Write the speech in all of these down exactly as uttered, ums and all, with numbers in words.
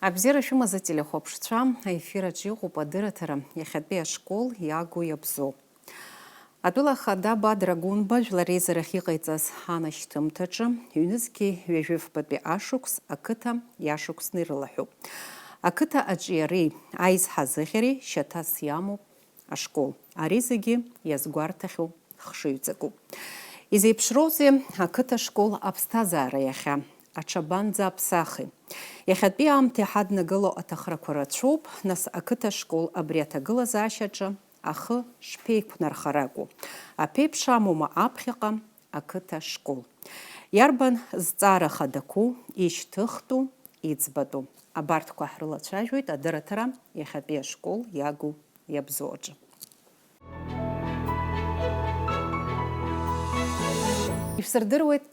Абзиара шәымаз, ателехәаԥшцәа, аефир аҿы иҟоуп адырраҭара иахьатәи ашкол иагу иабзоу. Атәыла ахада Бадра Гәынба жәлар реизарахь иҟаиҵаз анашьҭымҭаҿы, ҩнызқьи ҩажәи фбатәи ашықәс ақыҭа иашықәсны ирылаҳәуп. Ақыҭа аҿиареи аизҳазыӷьареи шьаҭас иамоуп ашкол. Ари зегьы иазгәарҭахьоу хшыҩҵакуп. Изеиԥшроузеи ақыҭа школ аԥсҭазаара иахьа? Аҽабанӡа аԥсахи? Иахьатәи аамҭа иҳаднагалоу аҭахрақәа рацәоуп, нас ақыҭа школ абри аҭагылазаашьаҿы ахы шԥеиқәнархаракәу? Аԥеиԥш амоума аԥхьаҟа ақыҭа школ? Иарбан зҵаара хадақәоу, ишьҭыхтәу, иӡбатәу? Абарҭқәа ҳрылацәажәоит адырраҭара иахьатәи ашкол иагу иабзоу аҿы. Ишәсырдыруеит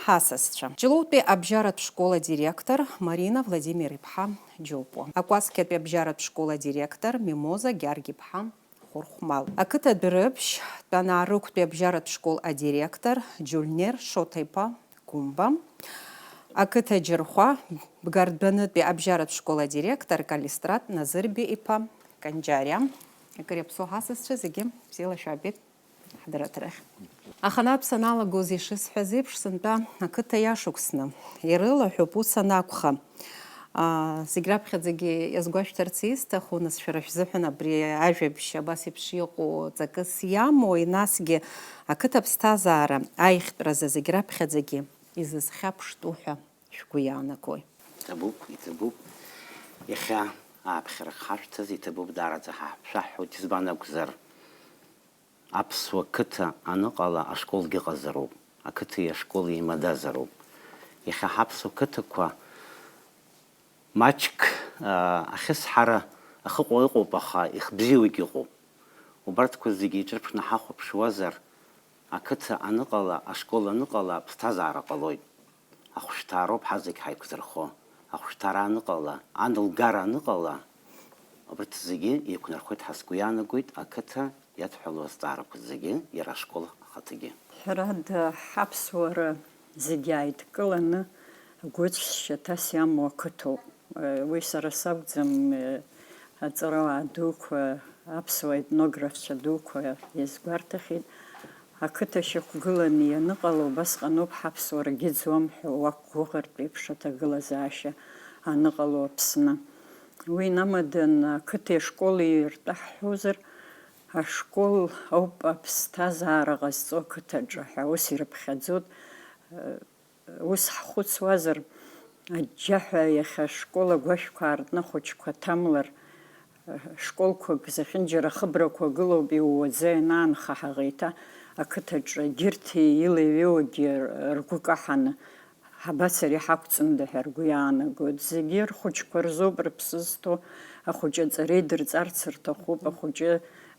ҳасасцәа. Ҷлоутәи абжьаратә школ адиректор Марина Владимир-иԥҳа Џьопуа, акәасқьатәи абжьаратә школ адиректор Мимоза Гьаргь-иԥҳа Хәырхәмал, ақыҭа Дәрыԥшь Тәанаарықәтәи абжьаратә школ адиректор Џьульнер Шоҭа-иԥа Гәымба, ақыҭа Џьырхәа Бгардбанытәи абжьаратә школ адиректор Калистрат Назырби-иԥа Канџьариа. Акыр иаԥсоу ҳасасцәа зегьы бзиала шәаабеит ҳдырраҭарахь. Аханатә саналагоз ишысҳәаз еиԥш, сынтәа ақыҭа иашықәсны ирылаҳәоуп, ус анакәха. Аа, зегь раԥхьаӡагьы иазгәашәҭарц исҭаху, нас, шәара шәзыҳәан абри ажәабжь абас еиԥш иҟоу ҵакыс иамои, насгьы ақыҭа аԥсҭазаара аихтәразы зегь раԥхьаӡагьы изызхьаԥштәу ҳәа шәгәы иаанагои? Иҭабуп, иҭабуп. Иахьа ааԥхьарак ҳашәҭаз иҭабуп, даараӡа ҳа-, ҳшәаҳҳәоит, избан акәзар, аԥсуа қыҭа аныҟала ашколгьы ыҟазароуп, ақыҭеи ашколи еимадазароуп. Иахьа ҳаԥсуа қыҭақәа маҷк, аа, ахьысҳара ахыҟоу ыҟоуп, аха ихбзиоугьы ыҟоуп. Убарҭқәа зегьы иҿырԥшны ҳахәаԥшуазар, ақыҭа аныҟала, ашкол аныҟала аԥсҭазаара ҟалоит. Ахәшҭаароуп ҳазегь ҳаиқәзырхо. Ахәшҭаара аныҟала, ан лгара аныҟала, абарҭ зегьы еиқәнархоит ҳәа сгәы иаанагоит ақыҭа иадҳәалоу азҵаарақәа зегьы, иара ашкол ахаҭагьы. Ҳәарада, ҳаԥсуара зегьы ааидкыланы агәыцә шьаҭас иамоу ақыҭоуп. Уи сара сакәӡам, аҵарауаа дуқәа, аԥсуа етнографцәа дуқәа иазгәарҭахьеит. Ақыҭа шьақәгыланы ианыҟало убасҟаноуп ҳаԥсуарагьы ӡуам ҳәа уақәгәыӷыртә еиԥш аҭагылазаашьа аныҟало Аԥсны. Уи инамаданы ақыҭеи ашколи ртәы ҳҳәозар, ашкол ауп аԥсҭазаара ҟазҵо ақыҭаҿы ҳәа ус ирыԥхьаӡоит. Ус ҳхәыцуазар, аџьџьаҳәа иахьа ашкол агәашәқәа аартны ахәыҷқәа ҭамлар, школқәак зехьынџьара ахыбрақәа гылоуп, иууаӡа ианаанха ҳаӷеиҭа ақыҭаҿы егьырҭ илеиҩеиуагьы ргәы каҳаны ҳабацари, ҳақәҵында ҳәа ргәы иаанагоит. Зегьы рхәыҷқәа рзоуп рыԥсы зҭоу, ахәыҷы аҵара идырҵарц рҭахуп, ахәыҷы,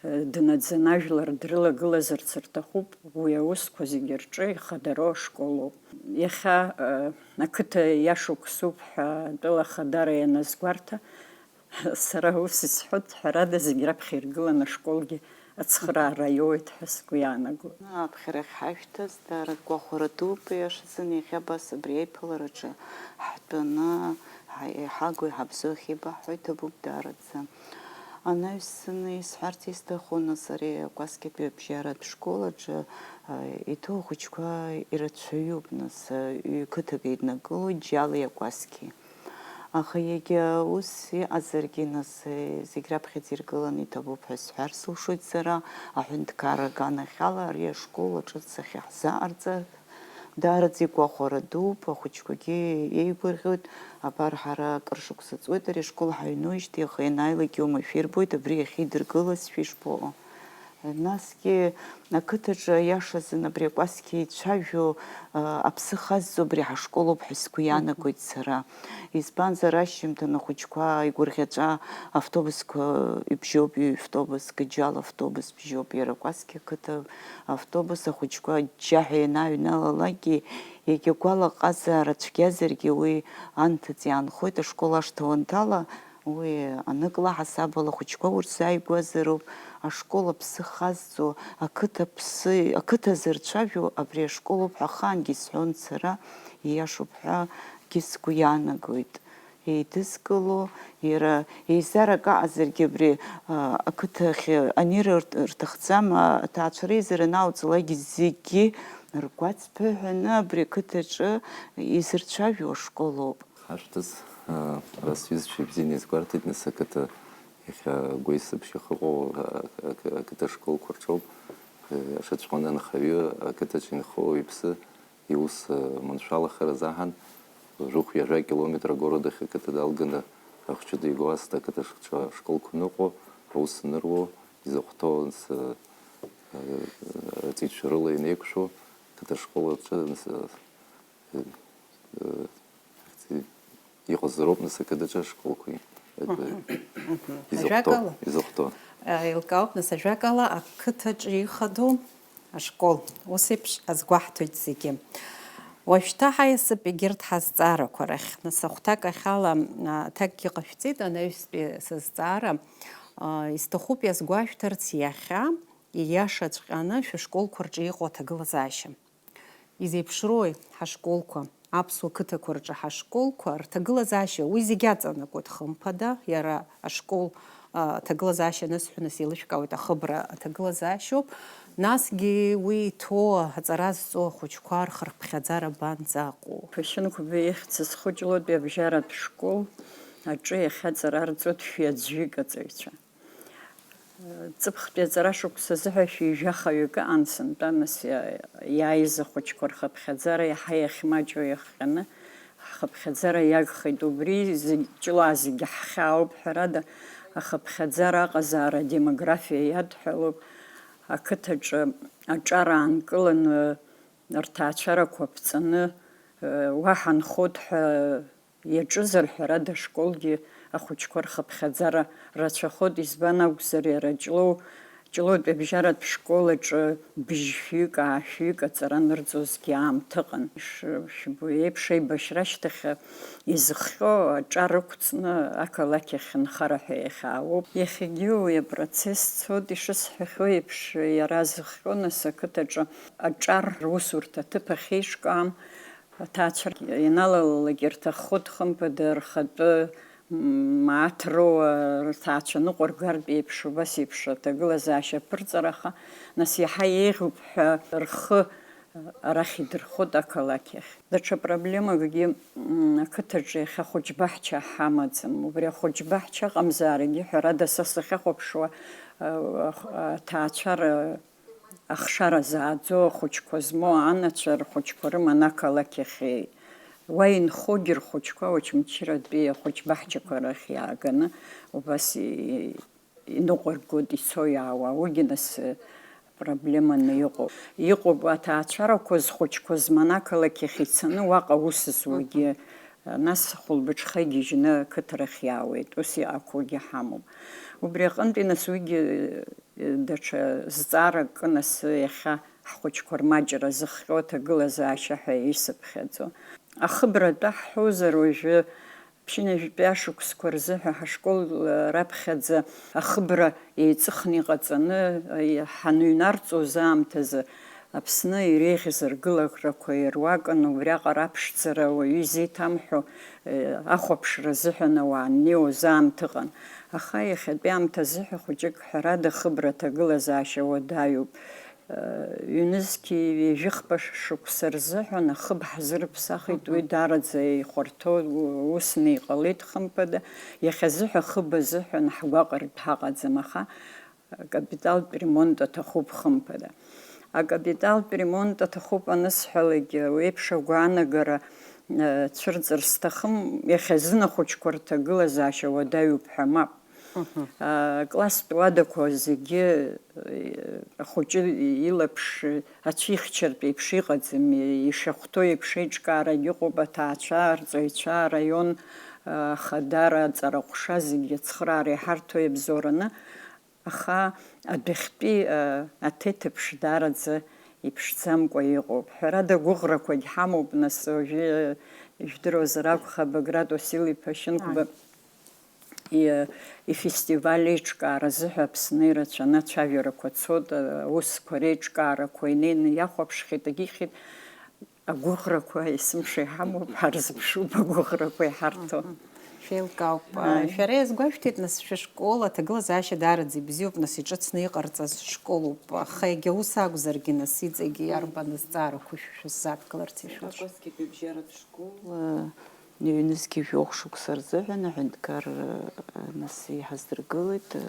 э, днаӡаны ажәлар дрылагылазарц рҭахуп, уи аусқәа зегьы рҿы ихадароу ашколоуп. Иахьа, э, ақыҭа иашықәсуп ҳәа атәыла ахадара ианазгәарҭа, сара ус исҳәоит, ҳәарада, зегь раԥхьа иргыланы ашколгьы ацхыраара иоуеит ҳәа сгәы иаанагоит. Аԥхьарахь ҳашәҭаз даара гәахәара дууп, иашазын, иахьа абас абри аиԥылараҿы ҳтәаны, ҳа-, иҳагу иҳабзоу ахьеибаҳҳәо иҭабуп даараӡа. Анаҩсаны исҳәарц исҭаху, нас, ари акәасқьатәи абжьаратә школ аҿы, а, иҭоу ахәыҷқәа ирацәаҩуп, нас, а, ҩ-қыҭак еиднакылоит, Џьали акәасқьеи. Аха иагьа ус иҟазаргьы, нас, зегь раԥхьаӡа иргыланы иҭабуп ҳәа сҳәар сылшоит сара, аҳәынҭқарра аганахьала ари ашкол аҿы сахьаҳзааырҵа, даараӡа игәахәара дууп, ахәыҷқәагьы еигәырӷьоит, абар ҳара акыр шықәса ҵуеит ари ашкол ҳаҩноуижьҭеи, аха ианааилакгьы уамашәа ирбоит, абри иахьидыргылазшәа ишԥаҟоу. Насгьы ақыҭаҿы, аиашазын, абри акәасқьа ицәажәо, а, аԥсы хазҵо абри ҳашколуп ҳәа сгәы иаанагоит сара. Избанзар, ашьжьымҭан ахәыҷқәа игәырӷьаҵәа автобусқәа ибжьоуп, ҩ-автобус, Гыџьал автобус бжьоуп, иара акәасқьа ақыҭа автобус, ахәыҷқәа аџьџьаҳәа ианааҩналалакгьы, иагьа гәалаҟазаара цәгьазаргьы уи анҭыҵ иаанхоит, ашкол ашҭа уанҭала, уи аныкла ҳасабала ахәыҷқәа урҭ зааигәазароуп, ашкол аԥсы хазҵо, ақыҭа аԥсы, ақыҭа зырцәажәо абри ашколуп ҳәа ахаангьы исҳәон сара, ииашоуп ҳәагьы сгәы иаанагоит. еидызкыло, иара еизарак аҟазаргьы абри ақыҭахь анира рҭахӡам, аҭаацәара еизара аналҵлак зегьы ргәаҵԥыҳәаны абри ақыҭаҿы изырцәажәо ашкол ауп. Хашҭыз, ара сҩызцәа ибзианы иазгәарҭеит, нас ақыҭа иахьа агәеисыбжь ахьыҟоу ақыҭа школқәа рҿоуп. Ашаҵәҟьаны анхаҩы ақыҭаҿы инхо иԥсы иус маншәалахараз аҳан, жәохә ҩажәа километр агородахь ақыҭа далганы ахәҷы дигоасҭа ақыҭа школқәа ныҟәо, аус аныруо, изыхәҭоу аҵаҩцәа рыла ианеиқәшәо, ақыҭа школ аҿы иҟазароуп нас ақыҭаҿы ашколқәеи. Изыхәҭоу, изыхәҭоу. Еилкаауп, нас, ажәакала, ақыҭаҿы ихадоу ашкол, ус еиԥш азгәаҳҭоит зегьы. Уажәшьҭа ҳаиасып егьырҭ ҳазҵаарақәа рахь. Нас ахәҭак ахьала, а, аҭакгьы ҟашәҵеит, анаҩстәи сызҵаара, а, исҭахуп иазгәашәҭарц иахьа, ииашаҵәҟьаны шәышколқәа рҿы иҟоу аҭагылазаашьа. Изеиԥшрои ҳашколқәа, аԥсуа қыҭақәа рҿы ҳашколқәа рҭагылазаашьа, уи зегь аҵанакуеит, хымԥада, иара ашкол, а, аҭагылазаашьа анысҳәа, нас еилышәкаауеит, ахыбра аҭагылазаашьоуп. Насгьы уи иҭоу аҵара зҵо ахәыҷқәа рхырԥхьаӡара абанӡаҟоу? Ԥашьынқәба ихьӡ зху Ҷлоутәи абжьаратә школ аҿы иахьа аҵара рҵоит шәи аӡәҩык аҵаҩцәа. Ҵыԥхтәи аҵарашықәс азыҳәа шәи жәаха ҩык аан сынтәа, нас иа-, иааиз ахәыҷқәа рхыԥхьаӡара иаҳа иахьмаҷу иахҟьаны, ҳхыԥхьаӡара иагхеит. Убри зегь, ҷлоу зегьы ҳхьаауп, ҳәарада, ахыԥхьаӡара аҟазаара адемографиа иадҳәалоуп. Ақыҭаҿы аҿар аанкыланы, рҭаацәарақәа ԥҵаны, уа ҳанхоит ҳәа иаҿызар, ҳәарада, ашколгьы ахәыҷқәа рхыԥхьаӡара рацәахоит, избан акәзар, иара Ҷлоу, Ҷлоутәи абжьаратә школ аҿы быжьшәҩык, аашәҩык аҵара анырҵозгьы аамҭа ыҟан. Ишыбо еиԥш, аибашьра ашьҭахь изыхҟьо аҿар ықәҵны ақалақь ахь нхара ҳәа иахьаауоуп. Иахьагьы уи апроцесс цоит, ишысҳәахьоу еиԥш, иара зыхҟьо, нас, ақыҭаҿы аҿар русурҭа аҭыԥ ахьеиҿкаам, аҭаацәа ианалалалак ирҭаххоит, хымԥада, рхатәы мааҭ роуа рҭаацәа ныҟәыргартә еиԥш, убас еиԥш аҭагылазаашьа аԥырҵара, аха, нас, иаҳа еиӷьуп ҳәа рхы арахь идырхоит ақалақь ахь. Даҽа проблемакгьы, м, ақыҭаҿы иахьа хәыҷбаҳча ҳамаӡам. Убри ахәыҷбаҳча ыҟамзаарагьы, ҳәарада, са сахьахәаԥшуа, а, аҭаацәара ахшара зааӡо ахәыҷқәа змоу анацәа рхәыҷқәа рыман ақалақь ахь. Уа инхогьы рхәыҷқәа Очамчыратәи ахәыҷбаҳчақәа рахь иааганы убас и-, иныҟәыргоит ицо-иаауа. Уигьы, нас, проблеманы иҟоуп. Иҟоуп аҭаацәарақәа зхәыҷқәа зман ақалақь ахь ицаны уаҟа аус зуагьы, нас, хәылбыҽха игьежьны ақыҭарахь иаауеит. Ус иҟақәоугьы ҳамоуп. Убри аҟынтәи, нас, уигьы даҽа зҵаарак кны асы иахьа ҳхәыҷқәа рмаҷра зыхҟьо аҭагылазаашьа ҳәа исыԥхьаӡо. Ахыбра атәы ҳҳәозар, уажәы ԥшьынҩажәатәи ашықәсқәа рзыҳәа ҳашкол раԥхьаӡа ахыбра еиҵыхны иҟаҵаны ҳаныҩнарҵоз аамҭазы, Аԥсны иреиӷьыз ргыларақәа ируакын, убриаҟара аԥшӡара уаҩы изеиҭамҳәо, э, ахәаԥшра азыҳәан ауаа аннеиуаз аамҭа ыҟан. Аха иахьатәи аамҭа азыҳәа хәыҷык, ҳәарада, ахыбра аҭагылазаашьа уадаҩуп. Э, ҩнызқьи ҩажәихԥа шықәса рзыҳәан ахыб ҳзырԥсахит, уи даараӡа ихәарҭоу усны иҟалеит, хымԥада, иахьазыҳәа ахыб азыҳәан ҳгәаҟыртә ҳаҟаӡам, аха акапиталтә ремонт аҭахуп, хымԥада. Акапиталтә ремонт аҭахуп анысҳәалакь, уи еиԥш агәаанагара, э, цәырҵыр сҭахым, иахьазын ахәыҷқәа рҭагылазаашьа уадаҩуп ҳәа мап. Мгм. А, класстә уадақәа зегьы, э, ахәыҷы илаԥш ацәихьчартә еиԥш иҟаӡам, ишахәҭоу еиԥш еиҿкаарагь ыҟоуп, аҭаацәа, арҵаҩцәа, араион, а, ахадара, аҵараҟәша зегьы ацхыраара иҳарҭо иабзоураны, Аха адәахьтәи, а, аҭеҭыԥш даараӡа иԥшӡамкәа иҟоуп. Ҳәарада, агәыӷрақәагь ҳамоуп, нас, уажәы, ижәдыруазар акәхап, Баграт Уасил-иԥа Шьынқәба Ааи. и-, ифестиваль еиҿкаара азыҳәа Аԥсны ирацәаны ацәажәарақәа цоит, аусқәа реиҿкаарақәа инеины иахәаԥшхьеит, агьихьеит. Агәыӷрақәа есымша иҳамоуп, ҳарзыԥшуп агәыӷрақәа иҳарҭо. Мгм. Шәеилкаауп. Ааи. Шәара иазгәашәҭеит, нас, шәышкол аҭагылазаашьа даараӡа ибзиоуп, нас, иҿыцны иҟарҵаз школуп. Аха егьа ус акәзаргьы, нас, иҵегьы иарбан азҵаарақәа шәышәзаԥгыларц ишәылшоит? Аҟәа зқьатәибжьаратә школ, э, ҩнызқьи жәохә шықәса рзыҳәан аҳәынҭқар, э, нас, иҳаздыргылеит, э,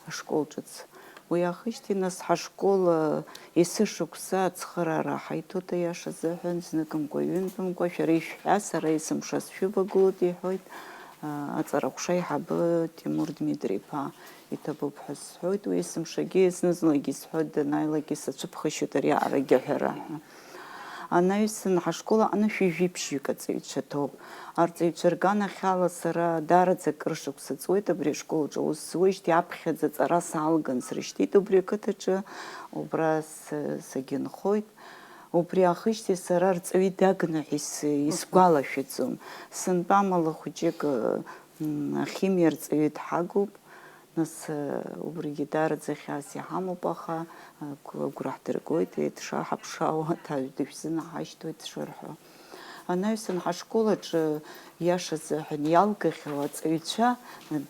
ашкол ҿыц. Уи аахижьҭеи, нас, ҳашкол, э, есышықәса ацхыраара ҳаиҭоит, аиаша азыҳәан, зныкымкәа, ҩынтәымкәа, шәара ишәҳәа, сара есымша сшәывагылоит, иҳәоит, а, аҵарахәша аиҳабы Тимур Дмитри-иԥа иҭабуп ҳәа сҳәоит. Уи есымшагьы, зны-зынлагьы исҳәоит, данааилакгьы сацәыԥхашьоит ари аҟарагьы аҳәара ҳәа. Анаҩсан ҳашкол аҟны шәи жәибжьҩык аҵаҩцәа ҭоуп. Арҵаҩцәа рганахьала сара даараӡа акыр шықәса ҵуеит абри ашкол аҿы аус зуеижьҭеи, аԥхьаӡа аҵара салган срышьҭит убри ақыҭаҿы, убра с-, сагьынхоит. Убри аахижьҭеи сара арҵаҩы дагны ҳәа ис-, исгәалашәаӡом. Сынтәа амала хәыҷык, м, ахимиа арҵаҩы дҳагуп. Нас, э, убригьы даараӡа хьаас иҳамоуп, аха, э, гу-, агәра ҳдыргоит, дшаҳаԥшаауа, ҭажә-, дышәзынаҳашьҭуеит дшырҳәо. Анаҩсан ҳашкол аҿы, иашазы ҳәа иалгахьоу аҵаҩцәа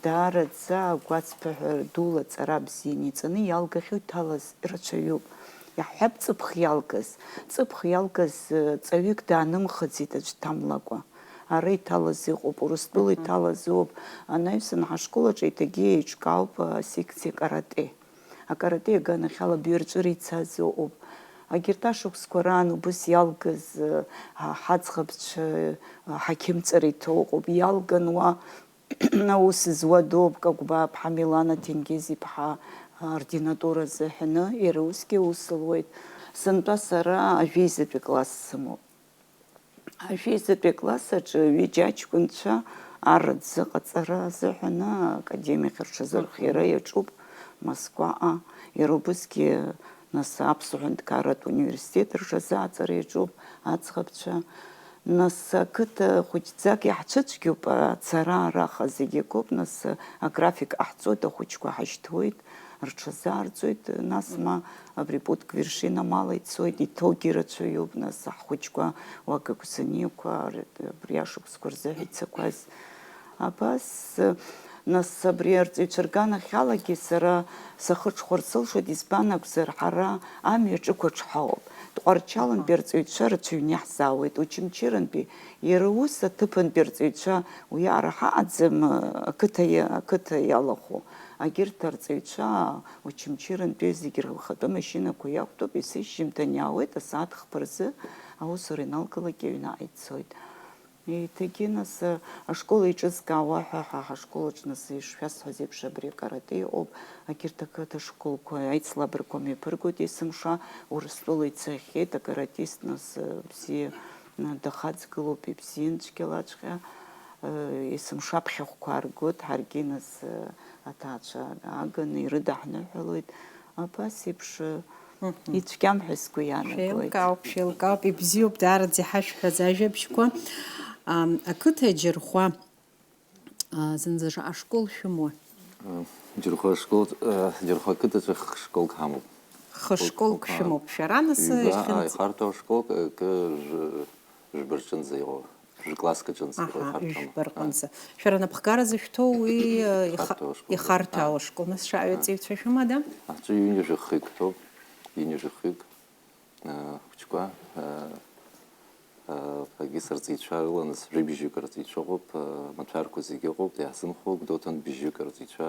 даараӡа агәацԥыҳәа дула аҵара бзианы иҵаны иалгахьоу иҭалаз рацәаҩуп. Иаҳҳәап, ҵыԥх иалгаз. Ҵыԥх иалгаз, э, ҵаҩык даанымхаӡеит аӡә дҭамлакәа. Ара иҭалаз ыҟоуп, Урыстәыла иҭалаз ыҟоуп. Анаҩсан ҳашкол аҿы еиҭагьы еиҿкаауп асекциа каратэ. Акарате аганахьала бҩарҵәыра ицаз ыҟоуп. Агьырҭ ашықәсқәа раан убыс иалгаз, ҳа-, ҳаӡӷабцәа, ҳақьымҵара иҭоу ыҟоуп. Иалган уа аус зуа дууп, Кагәбаа-ԥҳа Милана Ҭенгиз-иԥҳа, ординатура азыҳәаны, иара усгьы аус луеит. Сынтәа сара ажәеизатәи класс сымоуп. Ажәеизатәи акласс аҿы ҩыџьа аҷкәынцәа арратә зыҟаҵара азыҳәаны академиахь рҽазырхиара иаҿуп Москваҟа. Иара убысгьы, нас, Аԥсуа ҳәынҭқарратә университет рҽазыҟаҵара иаҿуп аӡӷабцәа. Нас, ақыҭа хәыҷӡак иаҳцәыцәгьоуп, ацара араҟа зегь акоуп, нас, аграфик ҟаҳҵоит, ахәыҷқәа ҳашьҭуеит. Рҽазаарҵоит, нас ма абри Путк Вершина амала ицоит, иҭоугьы рацәаҩуп, нас ҳхәыҷқәа уа Гагәзаниақәа, р-, абри ашықәсқәа рзы ҳәа ицақәаз. Абас, нас абри арҵаҩцәа рганахьалагьы сара сахыҽхәар сылшоит, избан акәзар, ҳара амҩа ҿықәаҿ ҳауп. Тҟәарчалантәи арҵаҩцәа рацәаҩны иаҳзаауеит, Очамчырантәи, иара ус аҭыԥантәи арҵаҩцәа уиаара ҳаҟаӡам, ақыҭа иа-, ақыҭа иалахәу. Агьырҭ арҵаҩцәа Очамчырантәи зегьы рхатәы машьынақәа иақәтәоуп, есышьыжьымҭан иаауеит, асааҭ хԥа рзы аусура иналгалак аҩны ицоит. Еиҭагьы, нас, ашкол еиҿызкаауа ҳәа ҳа ҳашкол аҿы, нас, ишшәасҳәаз еиԥш, абри акарате иҟоуп, агьырҭ ақыҭа школқәа аицлабрақәа мҩаԥыргоит есымша, Урыстәыла ицахьеит акаратист, нас, бзиа дахаҵгылоуп, ибзиан цәгьалаҵәҟьа, есымша аԥхьахәқәа ааргоит, ҳаргьы, нас, аҭаацәа ааганы ирыдаҳныҳәалоит. Абас еиԥш, мгм, ицәгьам ҳәа сгәы иаанагоит. Шәеилкаауп, шәеилкаауп, ибзиоуп даараӡа иҳашәҳәаз ажәабжьқәа. Ам, ақыҭа Џьырхәа, а, зынӡа шаҟа школ шәымоуа? Џьырхәа ашкол, э, Џьырхәа ақыҭаҿы х-, школк ҳамоуп. Хы школк шәымоуп шәара, нас, ҩба, ихьынҵ- а, ихарҭәаау школк, акы жә-, жәба рҿынӡа иҟоу, жәкласск аҿынӡа иҟоу. Аҳа, ихарҭәаау. Жәба рҟынӡа. Шәара напхгара зышәҭоу уи, э, иха-, ихарҭәаау ашкол. Ихарҭәаау ашкол. Нас шаҟаҩ аҵаҩцәа шәымада? Аҿы ҩынҩажәа хҩык ҭоуп, ҩынҩажәа хҩык. Ахәыҷқәа, акгьы сырҵаҩцәа рыланы, жәибжьҩык арҵаҩцәа ыҟоуп, амаҭәарқәа зегьы ыҟоуп, иаҳзынхо Гәдоуҭантә бжьҩык арҵаҩцәа,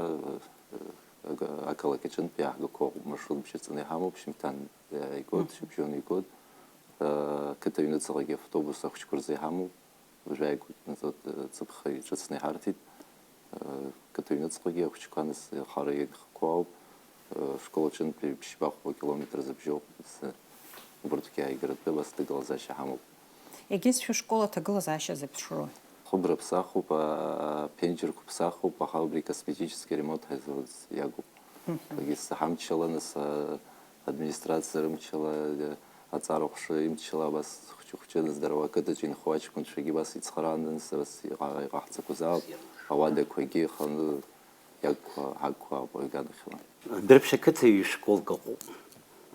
ақалақь аҿынтә иаҳгақәо ыҟоуп, маршрут бжьыҵаны иҳамоуп, шьыжьымҭан иааигоит, шьыбжьон игоит, ақыҭа аҩныҵҟагьы автобус ахәыҷқәа рзы иҳамоуп. Уажәы ааигәа ҵыԥх иҿыцны иҳарҭеит. Қыҭа аҩныҵҟагьы ахәыҷқәа нас хара иагхақәоу ауп. Ашкол аҿынтәи ԥшьба-хәба километр зыбжьоуп. Нас убарҭгьы ааигаратәы абас аҭагылазаашьа ҳамоуп. Егьыс шәышкол аҭагылазаашьа зеиԥшроу? Хыбра ԥсахуп, а, ԥенџьырқәа ԥсахуп, аха убри косметический ремонт ҳазуз иагуп. Мгм. Егьыс ҳамчала, нас, а, администрациа рымчала, аҵара ҟәша имчала абас хәҷы-хәҷы, нас дара уа ақыҭаҿы инхо аҷкәынцәагьы абас ицхырааны, нас абас иҟа-, иҟаҳҵақәаз ауп, ауадақәагьы иханы иагқәа, ҳагқәа ауп аганахьала. Дырԥшь ақыҭа ҩышколк ыҟоуп.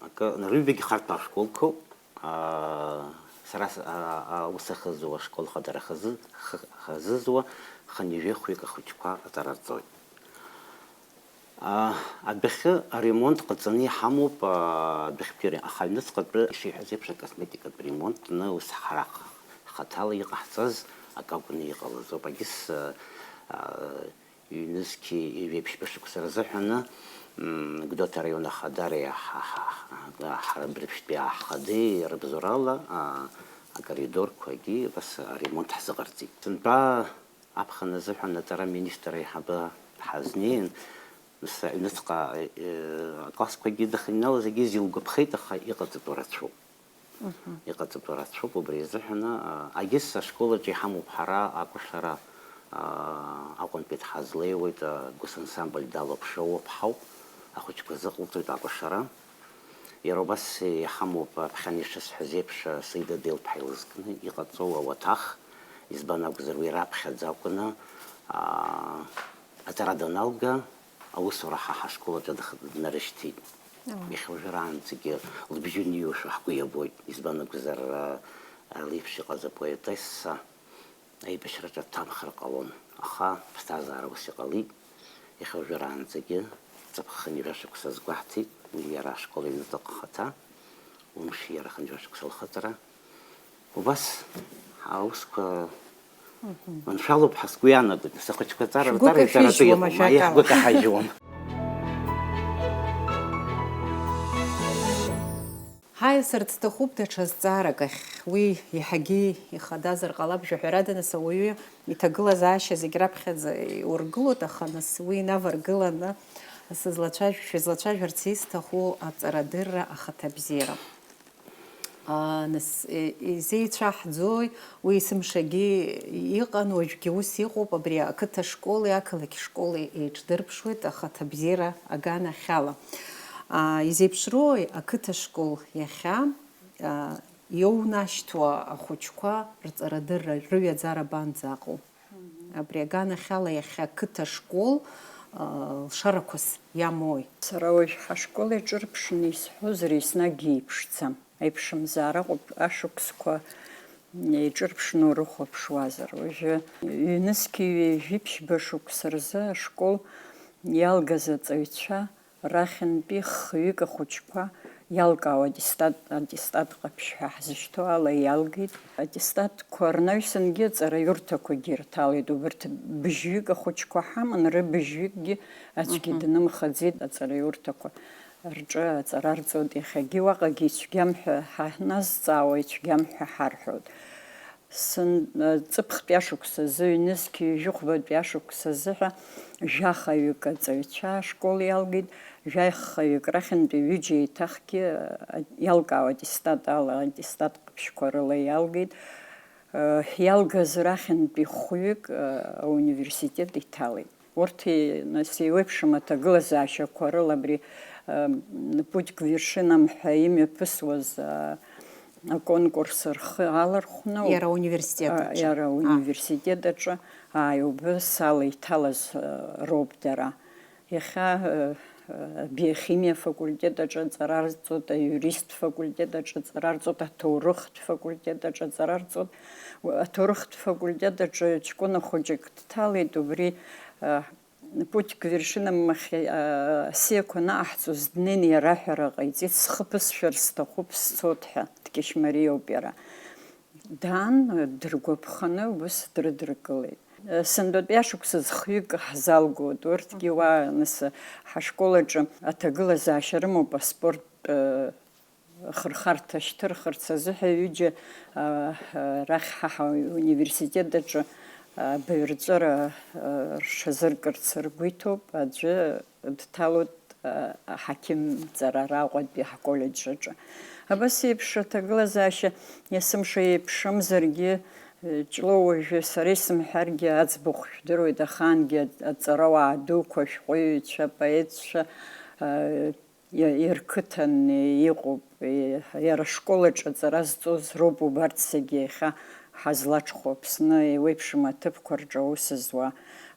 Акы, рыҩбагьы харҭәаау школқәоуп. Аа, Сара с-, а, аус ахызуа, ашкол хадара хазы-, х-, хазызуа, хынҩажәи хәҩык ахәыҷқәа аҵара рҵоит. А, адәахьы аремонт ҟаҵаны иҳамоуп, а, адәахьтәи ре-, аха аҩныҵҟатәи ишиҳәаз еиԥш акосметикатә ремонт, ны ус ҳара х-, ҳхаҭала иҟаҳҵаз акы акәны иҟалаз ауп. Егьыс, а, а, ҩнызқьи ҩеиԥшьба шықәса рзыҳәаны, м, Гәдоуҭа араион ахадареи аҳ-, аҳ-, аҳ-, ҳара абыржәтәи аҳхадеи рыбзоурала, а, акоридорқәагьы абас аремонт ҳзыҟарҵеит. Сынтәа аԥхын азыҳәан аҵара аминистр аиҳабы ҳазнеин, нас аҩныҵҟа, э, аклассқәагьы дахьыҩналаз егьыс илгәаԥхеит, аха иҟаҵатәу рацәоуп. Мгм. Иҟаҵатәу рацәоуп, убри азыҳәан, а, егьыс ашкол аҿы иҳамоуп ҳара акәашара, а, Аҟәантәи дҳазлеиуеит, а, гәыс ансамбль далоуп, шоуп ҳауп, ахәыҷқәа зыҟалҵоит акәашара. Иара убас иҳамоуп, аԥхьан ишысҳәаз еиԥш, Саида Делԥҳа илызкны иҟаҵоу ауаҭах, избан акәзар, уи раԥхьаӡа акәны, аа, аҵара даналга, аусура ҳа ҳашкол аҿы дх-, днарышьҭит. Ала. Иахьа уажәраанӡагьы лыбжьы ниошәа ҳгәы иабоит, избан акәзар, а, леиԥш иҟаз апоетесса, аибашьраҿы дҭамхар ҟалон, аха аԥсҭазаара ус иҟалеит. Иахьа уажәраанӡагьы ҵыԥх хынҩажәа шықәса азгәаҳҭеит, уи иара ашкол аҩныҵҟа ахаҭа, умши иара хынҩажәа шықәса лхыҵра. Убас аусқәа, мгм, маншәалоуп ҳәа сгәы иаанагоит, нас ахәыҷқәа аҵара, шәгәы рҵара, иҵаратәы кашәыжьуам, иҟоума, ажәакала. Иаҳгәы каҳажьуам. Ҳаиасырц сҭахуп даҽа зҵаарак ахь. Уи иаҳагьы ихадазар ҟалап, жәаҳәарада, нас, ауаҩы иҭагылазаашьа зегь раԥхьаӡа иургылоит, аха, нас, уи инаваргыланы сызлацәажә-, шәызлацәажәарц исҭаху аҵарадырра ахаҭабзиара. А, нас, е, изеицәаҳӡои? Уи есымшагьы иҟан, уажәгьы ус иҟоуп, абри ақыҭа школи ақалақь школи еиҿдырԥшуеит ахаҭабзиара аганахьала. А, изеиԥшроуи ақыҭа школ иахьа, а, иоунашьҭуа ахәыҷқәа рҵарадырра, рыҩаӡара абанӡаҟоу? Абри аганахьала иахьа ақыҭа школ, а, лшарақәас иамои? Сара уажә ҳашкол иҿырԥшны исҳәозар, еснагь иеиԥшӡам. Аиԥшымзаара ыҟоуп, ашықәсқәа еиҿырԥшны урыхәаԥшуазар. Уажәы ҩнызқьи ҩажәи ԥшьба шықәса рзы ашкол иалгаз аҵаҩцәа рахьынтәи хҩык ахәыҷқәа иалкаау аттестат, аттестат ҟаԥшь ҳәа ҳзышьҭоу ала иалгеит. Аттестатқәа рнаҩсангьы аҵараиурҭақәагьы ирҭалеит. Убырҭ быжьҩык ахәыҷқәа ҳаман, рыбыжьҩыкгьы аӡәгьы, мгм, днымхаӡеит аҵараиурҭақәа. Рҿы аҵара рҵоит, иахьагьы уаҟагьы ицәгьам ҳәа ҳаназҵаауа, ицәгьам ҳәа ҳарҳәоит. Сын-, ҵыԥхтәи ашықәсазы, ҩнызқьи ҩажәихәбатәи ашықәсазы ҳәа жәахаҩык аҵаҩцәа ашкол иалгеит, жәахаҩык рахьынтәи ҩыџьа еиҭахгьы, а, иалкаау аттестат ала, аттестат ҟаԥшьқәа рыла иалгеит. Э, иалгаз рахьынтәи хәҩык, э, ауниверситет иҭалеит. Урҭ, нас, еиуеиԥшым аҭагылазаашьақәа рыла абри, э, Путь к вершинам ҳәа имҩаԥысуаз, э, аконкурс рхы алархәны, иара ауниверситет, а, аҿы, иара, а, ауниверситет аҿы, ааи, убыс ала иҭалаз, э, роуп дара. Иахьа, э, э, абиохимиа факультет аҿы аҵара рҵоит, аиуристтә факультет аҿы аҵара рҵоит, аҭоурыхтә факультет аҿы аҵара рҵоит. Аҭоурыхтә факультет аҿы ҷкәына хәыҷык дҭалеит, убри, э, Путь к вершинам ахь, э, асиақәа анаҟаҳҵоз днеины иара аҳәара ҟаиҵеит, схы ԥысшәар сҭахуп, сцот ҳәа, дкьышьмариоуп иара. Даан, дыргәаԥханы ус дрыдыркылеит. Сынтәатәи ашықәсазы хҩык ҳзалгоит. Урҭгьы уа, нас, ҳашкол аҿы аҭагылазаашьа рымоуп аспорттә, э, хырхарҭа шьҭырхырц азыҳәа ҩыџьа, а, а, рахь ҳа ҳауниверситет аҿы, а, абаҩрҵәыра, а, рҽазыркырц ргәы иҭоуп, аӡәы дҭалоит, а, аҳақьымҵара Аҟәатәи ҳколлеџь аҿы. Абас еиԥш аҭагылазаашьа есымша еиԥшымзаргьы, э, Ҷлоу уажәы сара исымҳәаргьы аӡбахә шәдыруеит, ахаангьы аҵарауаа дуқәа, ашәҟәыҩҩцәа, апоетцәа, а, иа-, ирқыҭан иҟоуп. Иа-, иара ашкол аҿы аҵара зҵоз роуп убарҭ зегьы иахьа ҳазлаҽхәо, Аԥсны еиуеиԥшым аҭыԥқәа рҿы аус зуа.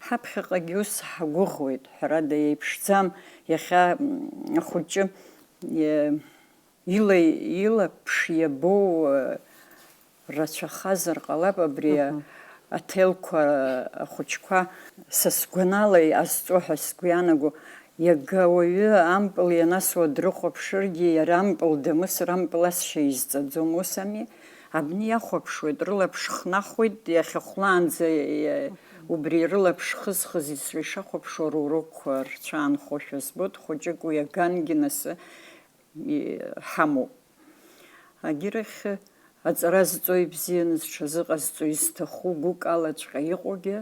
Ҳаԥхьаҟагьы ус ҳагәыӷуеит, ҳәарада, еиԥшӡам, иахьа, м, ахәыҷы, е-, ила-, илаԥш иабоу, э, Рацәахазар ҟалап абри аҭелқәа ахәыҷқәа, са сгәанала иҟазҵо ҳәа сгәы ианаго, иага уаҩы ампыл ианасуа дрыхәаԥшыргьы, иара ампыл дамысыр, ампыл асшьа изҵаӡом, ус ами? Абни иахәаԥшуеит, рылаԥш хнахуеит, иахьахәлаанӡа, иа-, убри рылаԥш хызхыз ишахәаԥшуа рурокқәа рцәаанхошәа збоит, хәыҷык уи агангьы насы, и-, ҳамоуп. Агьырахь аҵара зҵо ибзианы зҽазыҟазҵо изҭаху гәык алаҵәҟьа иҟоугьы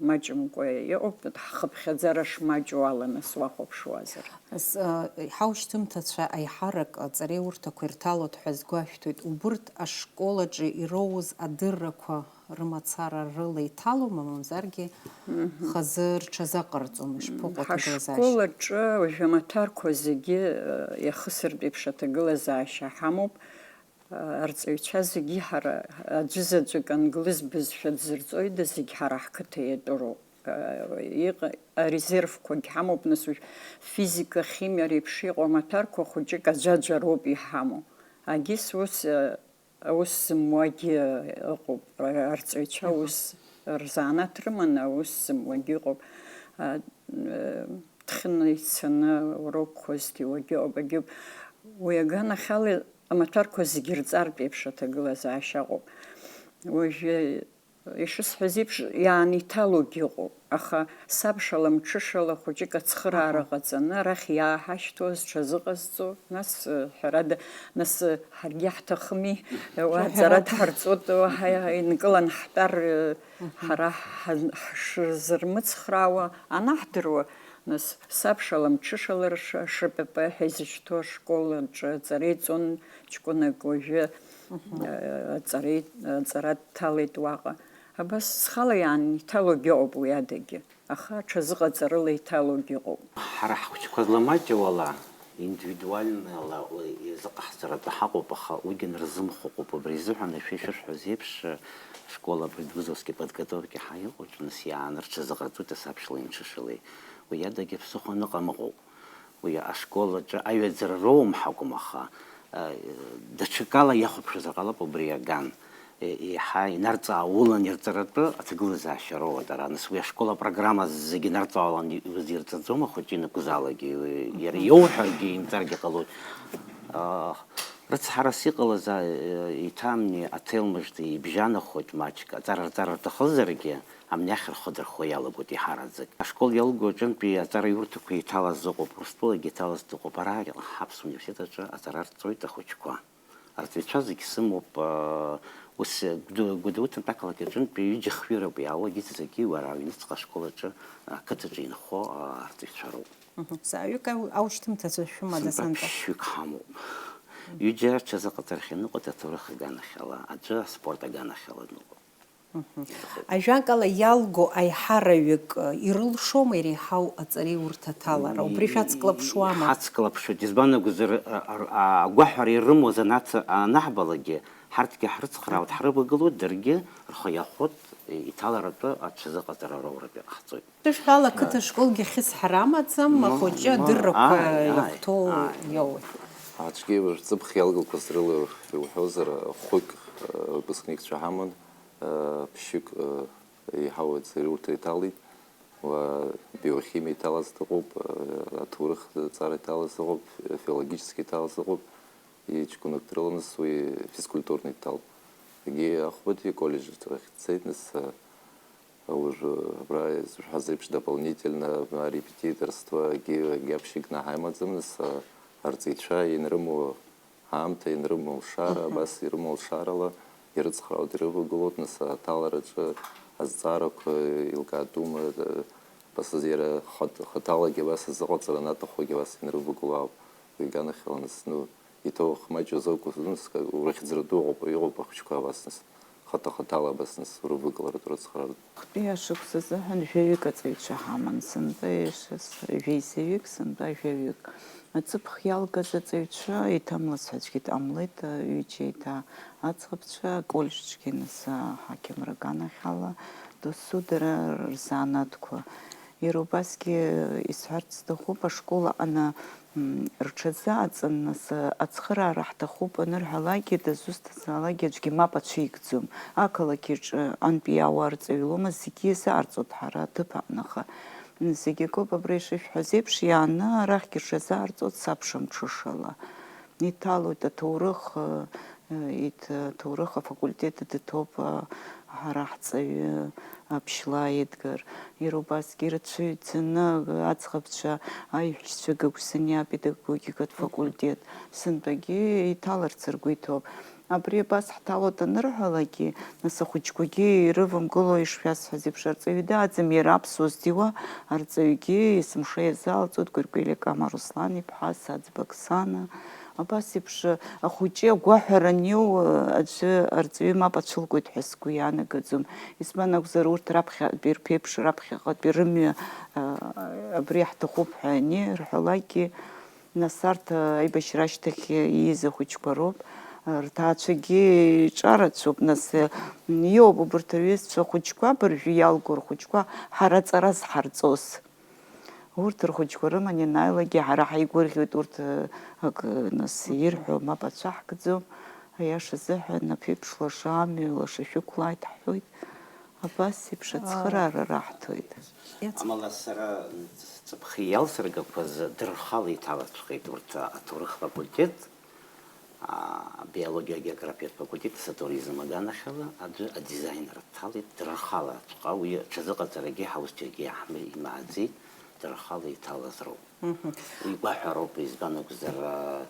маҷымкәа иҟоуп, ҳхыԥхьаӡара шмаҷу ала нас уахәаԥшуазар. С-, а, ҳаушьҭымҭацәа аиҳарак аҵареиурҭақәа ирҭалоит ҳәа сгәы ашәҭоит. Убырҭ ашкол аҿы ироуз адыррақәа рымацара рыла иҭалома, мамзаргьы Мгм. Хазы рҽазаҟарҵома, ишԥаҟоу аҭагылазаашьа? Ҳашкол аҿы уажәы амаҭәарқәа зегьы, э, иахысыртә еиԥш аҭагылазаашьа ҳамоуп. Э, арҵаҩцәа зегьы ҳара, аӡәызаҵәык англыз бызшәа дзырҵоида, зегь ҳара ҳқыҭа иатәу роуп. Э, иҟ-, арезервқәагь ҳамоуп, нас уажә физика, химиа реиԥш иҟоу амаҭәарқәа хәыҷык аӡәаӡәа роуп иҳамоу. Агьыс ус, э, Аус зымуагьы ыҟоуп, арҵаҩцәа Ыҟоуп. Ус рзанааҭ рыманы аус зымуагьы ыҟоуп. А, э, дхьыны ицаны урокқәа зҭиуагьы ыҟоуп, агьоуп. Уи аганахьала амаҭәарқәа зегьы рҵартә еиԥш аҭагылазаашьа ыҟоуп. Уажәы, ишысҳәаз еиԥш, иаанеиҭалогьы ыҟоуп, аха сабшала-мҽышала хәыҷык ацхыраара Аҳа. Ҟаҵаны арахь иааҳашьҭуаз ҽазыҟазҵо, нас, э, ҳәарада, нас, э, ҳаргьы ҳҭахыми, уа Ҳәарада. Аҵара дҳарҵоит, уа ҳа-, инкылан ҳтәар, э, Мгм. Ҳара ҳа-, ҳшырзырмыцхраауа анаҳдыруа, нас, сабшала-мҽышала рш-, ШПП ҳәа изышьҭоу ашкол аҿы аҵара иҵон ҷкәынак, уажәы, Мгм. Э, аҵара, аҵара дҭалеит уаҟа. Абас схала иаанеиҭалогьы ыҟоуп уи адагьы. Аха аҽазыҟаҵарыла иҭалогьы ыҟоуп. Ҳара ҳхәыҷқәа зламаҷуала, индивидуальныйла изыҟаҳҵаратәы ҳаҟоуп, аха уигьы нырзымхәыҟоуп. Убри изыҳәан, ишәа-, ишәышәҳәаз еиԥш, школа предвузовски подготовки ҳәа иҟоуп, нас иааны рҽазыҟарҵоит асабшалеи мҽышалеи. Уи адагьы ԥсыхәа аныҟам ыҟоуп. Уи ашкол аҿы аҩаӡара роумҳа акәым, аха, э, даҽакала иахәаԥшызар ҟалап убри аган. Е-, еиҳа инарҵаулан ирҵаратәы аҭагылазаашьа роуеит ара. Нас уи ашкол апрограмма зегьы нарҵаулан и-, иузирҵаӡом, ахәыҷы ианакәызаалакгьы, уи иара Мгм. Иоуҳәаргьы, имҵаргьы ҟалоит. А, рыцҳарас иҟалаз, а, э, иҭамни аҭел мыжда ибжьанахоит маҷк, аҵара рҵар рҭахызаргьы, амни ахь рхы дырхо иалагоит еиҳараӡак. Ашкол иалгоу аҿынтәи аҵараиурҭақәа иҭалаз ыҟоуп, Урыстәылагьы иҭалаз дыҟоуп, ара ҳаԥсуа университет аҿы аҵара рҵоит ахәыҷқәа. Арҵаҩцәа зегь сымоуп, ус, Гәдо-, Гәдоуҭантә ақалақь аҿынтә ҩыџьа-хҩы роуп иаауа, егьырҭ зегьы уара аҩныҵҟа ашкол аҿы, ақыҭаҿы инхо, арҵаҩцәа роуп. Мгм. Заҩык ау-, аушьҭымҭацәа шәымада, сынтәа? Сынтәа ԥшьҩык ҳамоуп. Ҩыџьа рҽазыҟаҵарахь ианыҟоуп, аҭоурых аганахьала, аӡәы аспорт аганахьала дыҟоуп. Мгм. Ажәакала, иалго аиҳараҩык, э, ирылшома иреиҳау аҵареиурҭа аҭалара? Убри шәацклаԥшуама? Ҳацклаԥшуеит, избан акәзар, а, а, а, агәаҳәара ирымоу азанааҭ анаҳбалакгьы, ҳарҭгьы ҳрыцхраауеит, ҳрывагылоит, даргьы рхы иахәоит, иҭаларатәы аҽазыҟаҵара роуратәы иҟаҳҵоит. Шәышәҳәала, ақыҭа школгьы хьысҳара амаӡам, Ма-, ахәыҷы ма-, адыррақәа ааи, ааи, иахәҭоу ааи. Иоуеит. Аӡәгьы уажә ҵыԥх иалгақәаз рыла иуҳәозар, хәҩык, э, выпускникцәа ҳаман, э, ԥшьҩык, э, еиҳау аҵареиурҭа иҭалеит, уа биохимиа иҭалаз дыҟоуп, э, аҭоурых ҵара иҭалаз дыҟоуп, филологический иҭалаз дыҟоуп, иҷкәынак дрылан нас уи физкультурный дҭалт. Егьи ахәбатәи иколлеџь рахь дцеит, нас, э, Уажәы абра изышәҳәаз еиԥш, дополнительно арепетиторство, егьи, егьи аԥшьыгнаҳа имаӡам, нас, а, арҵаҩцәа ианрымоу аамҭа, ианрымоу алшара, Мгм. Абас ирымоу алшарала ирыцхраауеит, ирывагылоуп, нас, аҭалараҿы азҵаарақәа еилкаатәума, а, абас азы иара хат-, хаҭалагьы абас азыҟаҵара анаҭахугьы абас ианрывагыло ауп. Уи аганахьала, нас, ну, Иҭоу ахмаҷ азы акәзар, нас, урыхьӡара ду ыҟоуп, иҟоуп ахәыҷқәа абас, нас, хаҭа-хаҭала абас, нас, урывагыларатә рыцхраара. Хтәи ашықәс азыҳәан жәаҩык аҵаҩцәа ҳаман, сынтәа ешас жәеизаҩык, сынтәа жәаҩык. Аҵыԥх иалгаз аҵаҩцәа еиҭамлац ҳәа аӡәгьы дҟамлеит, ҩыџьа еиҭа аӡӷабцәа, аколлеџьгьы, нас, аҳақьымра аганахьала досу дара рзанааҭқәа Иара убасгьы исҳәарц сҭахуп, ашкол аҟны, м, рҽазыҟаҵан, нас, ацхыраара ҳҭахуп анырҳәалакгьы, дызусҭазаалакгьы аӡәгьы мап ацәикӡом. Ақалақь аҿы антәи ауаа рҵаҩ лоума, зегьы иазыҟарҵоит ҳара аҭыԥ аҟны, аха зегь акоуп, абра ишышәҳәаз еиԥш, иааны арахьгьы рҽазыҟарҵоит сабша мҽышала. Иҭалоит аҭоурых, э, иҭ-, аҭоурых афакультет дҭоуп, а, ҳара ҳҵаҩы, Аԥшьла Едгар. Иара убасгьы ирацәаҩӡаны аӡӷабцәа, аиҳәшьцәа Гагәсаниа апедагогикатә факультет сынтәагьы иҭаларц ргәы иҭоуп. Абри абас ҳҭалоит анырҳәалакгьы, нас ахәыҷқәагьы ирывамгыло, ишшәасҳәаз еиԥш, арҵаҩы дааӡам, иара аԥсуа здиуа арҵаҩгьы есымша иазаалҵоит Гәыркәели Кама Руслан-иԥҳа, Саӡба Оксана. Абас еиԥш, ахәыҷы агәаҳәара аниоу, аӡәы арҵаҩы мап ацәылкуеит ҳәа сгәы иаанагаӡом. Избан акәзар, урҭ раԥхьатәи рԥеиԥш, раԥхьаҟатәи рымҩа, а, абри ҳҭахуп ҳәа анирҳәалакгьы, нас арҭ аибашьра ашьҭахь ииз ахәыҷқәа роуп. Рҭаацәагьы иҿарацәоуп, нас, иоуп убарҭ рҩызцәа хәыҷқәа, абыржәы иалго рхәыҷқәа ҳара аҵара зҳарҵоз. Урҭ рхәыҷқәа рыман ианааилакгьы, ҳара ҳаигәырӷьоит, урҭ, э, акы, нас, ирҳәо мап ацәаҳкӡом. Аиаша азыҳәан, аԥеиԥш лаша амҩа лаша шәықәлааит ҳҳәоит. Абас еиԥш ацхыраара раҳҭоит. Иац- Амала сара ҵыԥх иалсыргақәаз дырхала иҭалаҵәҟьеит урҭ аҭоурых факультет. А, абиологиа-географиатә факультет, асатуризм аганахьала аӡәы адизайнер дҭалеит, дырхалаҵәҟьа, уи аҽазыҟаҵарагьы ҳаус џьаргьы иаҳмы-, имааӡеит, дырхала иҭалаз роуп. Мгм. Уи гәаҳәароуп, избан акәзар, а,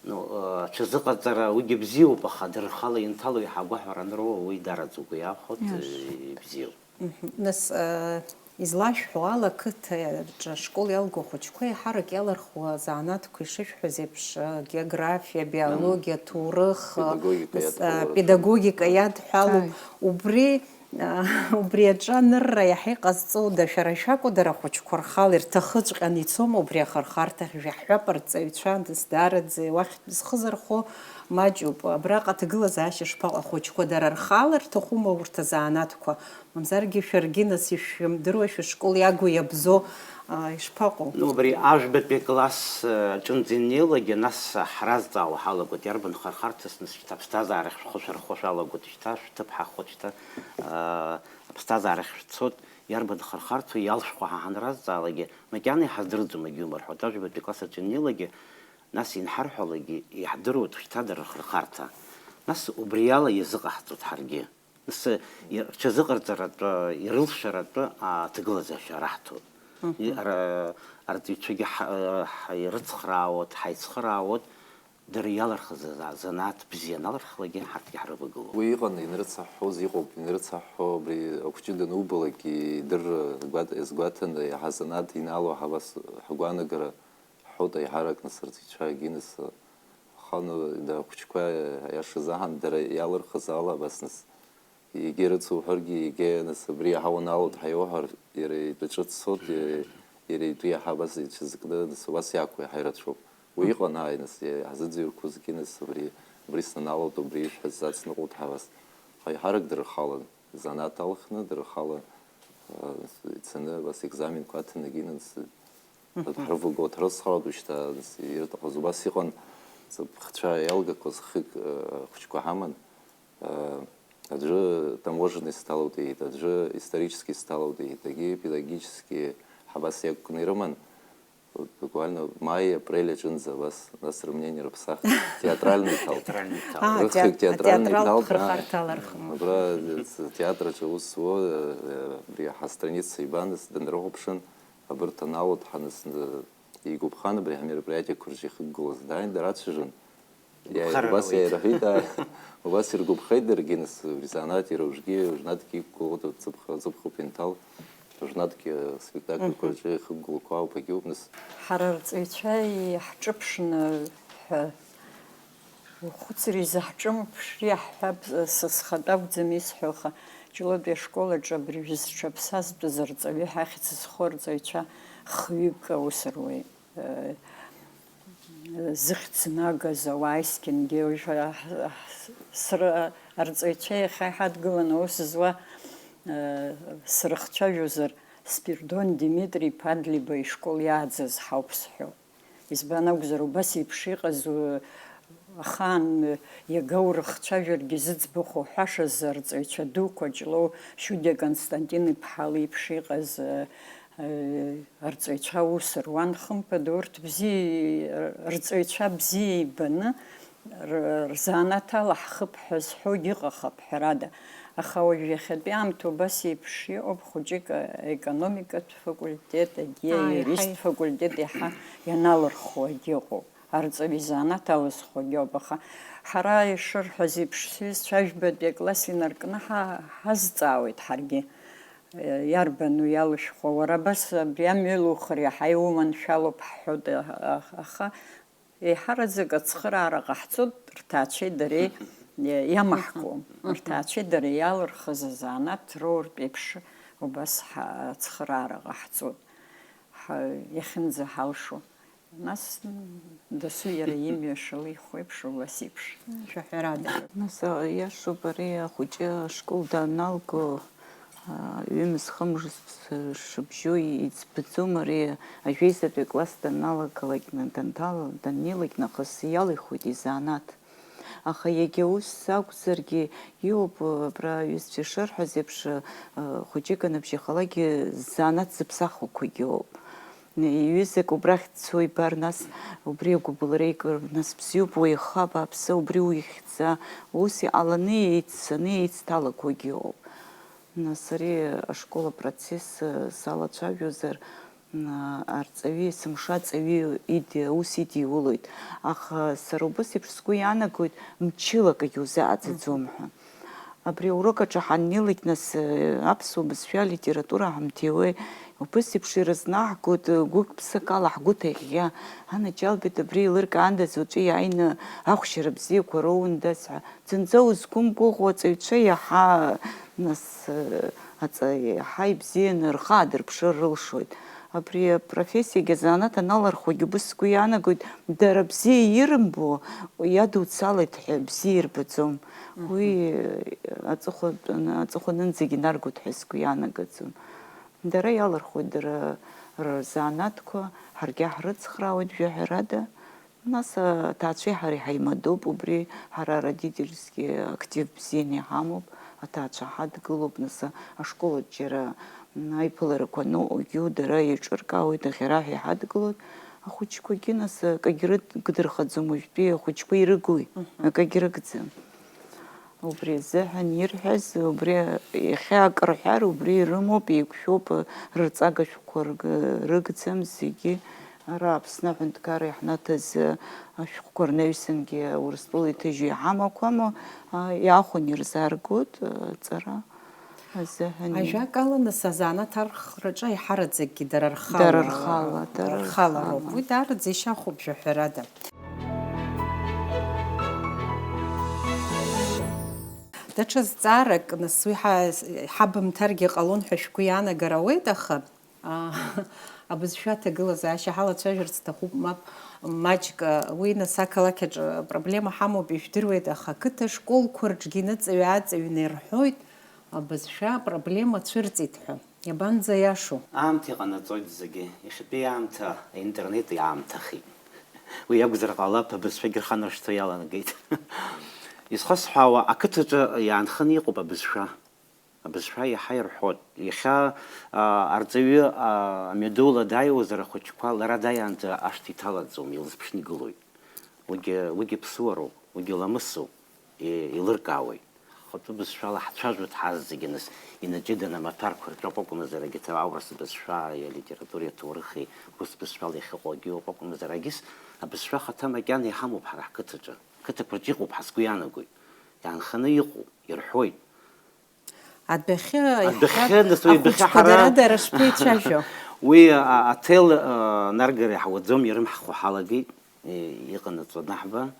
ну, а, аҽазыҟаҵара уигьы бзиоуп, аха дырхала инҭало иаҳа агәаҳәара анроуа, уи дараӡа угәы иаахәоит, Иашоуп. Э, ибзиоуп. Мгм. Нас, э, излашәҳәо ала, ақыҭаҿы ашкол иалго ахәыҷқәа еиҳарак иалырхуа занааҭқәа ишышәҳәаз еиԥш, э, географиа, биологиа, ҭоурых, э, Педагогика нас, э, иадҳәалоу. Педагогика иадҳәалоу. Ааи. Убри, э, убри аҿы анырра иаҳа иҟазҵода, шәара шәакәу, дара ахәыҷқәа рхала ирҭахыҵәҟьаны ицома убри ахырхарҭахь, жәаҳәап, арҵаҩцәа, нас, даараӡа уахь зхы зырхо маҷуп. Абраҟа аҭагылазаашьа шԥаҟоу, ахәыҷқәа дара рхала рҭахума урҭ азанааҭқәа? Мамзаргьы шәаргьы, нас, ишәымдыруа шәышкол иагу иабзо, а, ишԥаҟоу? Ну, убри ажәбатәи акласс, э, аҿынӡа инеилагьы, нас, ҳразҵаауа ҳалагоит, иарбан хархарҭас, нас, шьҭа аԥсҭазаарахь шәхы шәырхо шәалагоит, шьҭа шәҭыԥ ҳахоит, шьҭа, э, аԥсҭазаарахь шәцоит, иарбан хархарҭоу иалшәхәа ҳа ҳанразҵаалагьы, макьана иҳаздырӡом, егьумырҳәоит, ажәбатәи акласс аҿы инеилагьы, нас, инҳарҳәалагьы иаҳдыруеит шьҭа дара рхырхарҭа. Нас убриала иазыҟаҳҵоит ҳаргьы. Нас, и-, рҽазыҟарҵаратәы, ирылшаратәы аҭагылазаашьа раҳҭоит. Мгм. И-, ара-, арҵаҩцәагьы ҳа-, ҳа-, ирыцхраауеит, ҳаицхыраауеит, дара иалырхыз за-, занааҭ бзиа аналырхлакгьы ҳарҭгьы ҳрывагылоуп. Уи иҟан, инрыцҳҳәоз иҟоуп, инрыцҳҳәо, абри ахәҷы данубалак, идырра гәат-, иазгәаҭаны, иаҳа занааҭ инаало ҳабас ҳгәаанагара ҳҳәоит, аиҳарак нас арҵаҩцәагьы нас, ахаан, да, ахәҷқәа, аиаша заҳан, дара иалырхыз ала, абас нас, егьа ирыцуҳәаргьы, егьа нас абри иаҳа уаналоит ҳаиуҳәар, иара итәаҿы дцоит, иара, иара итәы иаҳа абас иҽазкны, нас убас иаақәу иаҳа ирацәоуп. Уи Мгм. Иҟан ааи, нас, иаҳзыӡырҩқәозгьы, нас, абри, абри саналоит, убри ишәҳәаз сацныҟәоит ҳәа абас. Аха аиҳарак дырхалан, занааҭ алхны, дырхала, а, ицаны, абас, екзаменқәа аҭанакит, нас, Мгм. Ҳрывагылт, ҳрыцхраауеит уажәшьҭа, нас, ирҭахыз убас иҟан, ҵыԥхцәа иалгақәаз хҩык, э, хәыҷқәа ҳаман. Э, аӡәы таможенный сҭалоит иҳәеит, аӡәы исторический сҭалоит иҳәеит, егьи педагогический ҳабас иакәкны ирыман. Вот буквально май, апрель аҿынӡа абас, нас рымнение рыԥсахт, театральный иҭалт. Театральный иҭалт. А, Рыхҩык теат-, театральный театралтә иҭалт, а. Хырхарҭа алархума? Абра, э, театр аҿы аус зуа, э, абри ҳастраница ибан, данрыхәаԥшын, абарҭ аналоит ҳанысны, игәаԥхан абри ҳамероприатиақәа рҿы ихыггылаз, дааин, дарацәажәон. Игәаԥхар Иа-, убас ауеит. Иаирҳәеит, ааи, убас иргәаԥхеит даргьы, нас, убри занааҭ иара уажәгьы, уажәнатәгьы иқәгылоуп, ҵыԥх-, ҵыԥхуп инҭал, уажәнатәгьы аспектакльқәа Мгм. Рҿы ихыггылақәа ауп, егьоуп, нас. Ҳара арҵаҩцәа иаҳҿыԥшны ҳәа Ухәыцыр изаҳҿымԥшри, иаҳҳәап, са схатәы акәӡам исҳәо, аха Ҷлоутәи ашкол аҿы абыржәы зҽаԥсазтәыз арҵаҩы ҳахьӡ зху арҵаҩцәа хҩык аус руеит. Зыхьӡ нагаз ауаа есқьынгьы уажәы сара арҵаҩцәа иахьа иҳадгыланы аус зуа срыхцәажәозар, Спирдон Димитри-иԥа Длеиба ишкол иааӡаз ҳауп сҳәо. Избан акәзар, убас еиԥш иҟаз, у-, ахаан, иага урыхцәажәаргьы зыӡбахә уҳәашаз, арҵаҩцәа дуқәа Ҷлоу Шьудиа Константин-иԥҳа леиԥш иҟаз, э, э, арҵаҩцәа аус руан, хымԥада, урҭ бзиа, рҵаҩцәа бзиа ибаны, р-, рзанааҭ ала ҳхыԥ ҳәа зҳәогьы ыҟахап, ҳәарада. Аха уажә иахьатәи аамҭа убас еиԥш иҟоуп, хәыҷык аекономикатә факультет, егьи Ааи, аиуристтә ҳаи. факультет иаҳа ианалырхуагьы ыҟоуп. Арҵаҩы изанааҭ алызхуагьы ауп, аха ҳара ишырҳәаз еиԥш, сҩызцәа жәбатәи акласс инаркны ҳа-, ҳазҵаауеит ҳаргьы. Иарбан уи иалышәхуа? Уара абас абри амҩа илухыр иаҳа иуманшәалоуп ҳҳәоит, а-, а-, аха еиҳараӡак ацхыраара ҟаҳҵоит, рҭаацәеи дареи иамаҳкуам. Мгм. Рҭаацәеи дареи иалырхыз азанааҭ роуртә еиԥш убас ҳа-, ацхыраара ҟаҳҵоит, ҳа-, иахьынӡаҳалшо. Нас, м, дасу иара имҩа шалихо еиԥш, убас еиԥш. Шәаҳәарада. Нас, а, иашоуп, ари ахәыҷы ашкол даналго, а, ҩымз-хымз шыбжьоу иӡбаӡом, ари ажәеизатәи акласс даналагалак, данҭал-, даннеилак нахыс иалихуеит изанааҭ. Аха иагьа ус акәзаргьы, иоуп, абра аҩызцәа ишырҳәаз еиԥш, а, хәыҷык аныбжьахалакгьы ззанааҭ зыԥсахуақәагьы ыҟоуп. Иҩызак убрахь дцо ибар, нас убри агәыбылра икыр, нас бзиоуп, уеиха, абааԥсы, убри ухьӡ, ус иҟаланы, еиццаны еицҭалагогьы ыҟоуп. Нас ари ашкол апроцесс, э, салацәажәозар, м, арҵаҩы, есымша аҵаҩы иди-, аус идиулоит. Аха сара убас еиԥш сгәы иаанагоит, мчыла акагьы узыҟаҵаӡом ҳәа. Абри аурок аҿы ҳаннеилак, нас, э, аԥсуа бызшәа, алитература ҳамҭиуеи, убас еиԥш ирызнаҳгоит, э, гәык-ԥсык ала ҳгәы ҭаӷьӷьа. Анаџьалбеит, абри еилыркаандаз уаҵәы иааины ахәшьара бзиақәа роундаз ҳәа. Зынӡа узқәымгәыӷуа аҵаҩцәа иаҳа, нас, э, аҵа-, иаҳа ибзианы рхы аадырԥшыр рылшоит. Абри апрофессиагьы азанааҭ аналархуагьы убыс сгәы иаанагоит, дара бзиа ирымбо иадуцалеит ҳәа бзиа ирбаӡом. Уи, э, аҵыхәа-, аҵыхәанынӡагь инаргоит ҳәа сгәы иаанагаӡом. Дара иалырхуеит дара рзанааҭқәа, ҳаргьы ҳрыцхраауеит жәаҳәарада. Нас аҭаацәеи ҳареи ҳаимадоуп, убри ҳара ародительски актив бзианы иҳамоуп, аҭаацәа ҳадгылоуп, нас ашколаҿ џьара, м, аиԥыларақәа аныҟоугьы дара еиҿыркаауеит, аӷьараҳәа иҳадгылоит. Ахәыҷқәагьы, нас, акагьы рыдырхаӡом уажәтәи ахәыҷқәа ирыгуи, Мгм. акагьы рыгӡам. Убри азыҳәан ирҳәаз, убри иахьа акы рҳәар, убри ирымоуп, еиқәшәоуп, рырҵага шәҟәқәа рг-, рыгӡам зегьы. Ара Аԥсны аҳәынҭқарра иаҳнаҭаз ашәҟәқәа рнаҩсангьы Урыстәыла иҭыжьу иҳамақәаму, а, иаахәаны ирзааргоит, а, аҵара азыҳәан. Ажәакала, нас, азанааҭ архраҿы аиҳараӡакгьы дара рхала, Дара рхала, дара рхала рхала. роуп. Уи даараӡа ишьахәуп, жәаҳәарада. Даҽа зҵаарак, нас, уи ҳа-, ҳабымҭаргьы ҟалон ҳәа шәгәы иаанагар ауеит, аха, а, абызшәа аҭагылазаашьа ҳалацәажәарц сҭахуп, мап, маҷк, а, уи, нас, ақалақь аҿы апроблема ҳамоуп, ижәдыруеит, аха ақыҭа школқәа рҿгьы ныҵаҩ-ааҵаҩны ирҳәоит, абызшәа апроблема цәырҵит ҳәа. Иабанӡаиашоу? Аамҭа иҟанаҵоит зегьы. Иахьатәи аамҭа аинтернет иаамҭахеит. Уи иакәзар ҟалап, абызшәагьы рханаршҭуа иалагеит. Изхысҳәаауа, ақыҭаҿы иаанханы иҟоуп абызшәа. Абызшәа иаҳа ирҳәоит. Иахьа, а, арҵаҩы, а, амҩадула дааиуазар ахәыҷқәа, лара дааиаанӡа ашҭа иҭалаӡом, илызԥшны игылоит. Уигьы, уигьы ԥсуароуп, уигьы ламысуп, и-, еилыркаауеит. Ахатәы бызшәала ҳцәажәоит ҳазегьы, нас, инаҷыданы амаҭәарқәа рҿоуп акәымзар, егьырҭ аурыс бызшәа, алитературеи аҭоурыхи, урыс бызшәала иахьыҟоу агьоуп акәымзар, агьыс абызшәа ахаҭа макьана иҳамоуп ҳара ҳқыҭаҿы. Қыҭақәа рҿы иҟоуп ҳәа сгәы иаанагоит. Иаанханы иҟоуп, ирҳәоит. Адәахьы, Адәахьы, иаҳҳәап, нас, уи адәахьы ахәыҷқәа ҳара дара-дара шԥеицәажәо? Уи, а, аҭел, а, наргара иаҳуаӡом, ирымҳхо ҳалагеит, и-, иҟанаҵо анаҳба.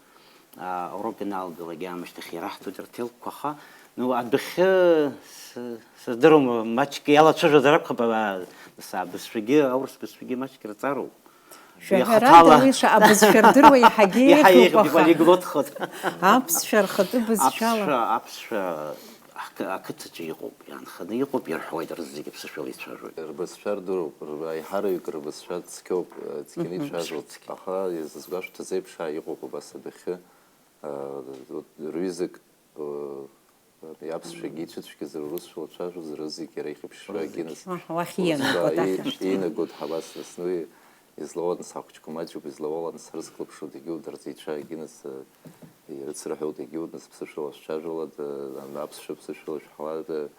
А, аурок ианалгалак аамышьҭахь ираҳҭоит рҭелқәа, аха, ну, адәахьы с-, сыздыруам, маҷк иалацәажәозар акәхап, а, нас, абызшәагьы, аурыс бызшәагьы маҷк ирҵароуп. Жәаҳәарада, уи ахаҭала уи шаҟа бызшәа рдыруа иаҳагьы Иаҳа еиӷьуп, еиӷьуп, аха полиглотхоит. Аԥсшәа рхатәы бызшәала. Аԥсшәа, аԥсшәа Ҳқы-, ақыҭаҿы иҟоуп, иаанханы иҟоуп, ирҳәуеит, рызегьы ԥсышәала ицәажәоит. Рбызшәа рдыруп, рб-, аиҳараҩык рбызшәа цқьоуп, э, цқьаны Мгм. ицәажәоит. Цқьа. Аха изызгәашәҭаз еиԥш, аа, иҟоуп абас адәахьы, э, вот рҩызак, э, иаԥсшәагьы ицәыцәгьаӡа, русшәала цәажәоз рызегь иара ихьыԥшшәа Рызегь. Гинес Аҳ, уахь ииан, урысшәа вот ахьынтә. иинаго дҳабас нас, ну, и-, излоуа нас ахәыҷқәа маҷуп, излауала нас ҳрызхлаԥшуа дагьуп, дарҵаҩцәа Гинес, э, ирыцырҳәоит, егьиуп, нас ԥсышәала шәцәажәалада, аԥсшәа ԥсышәала шәҳәалада,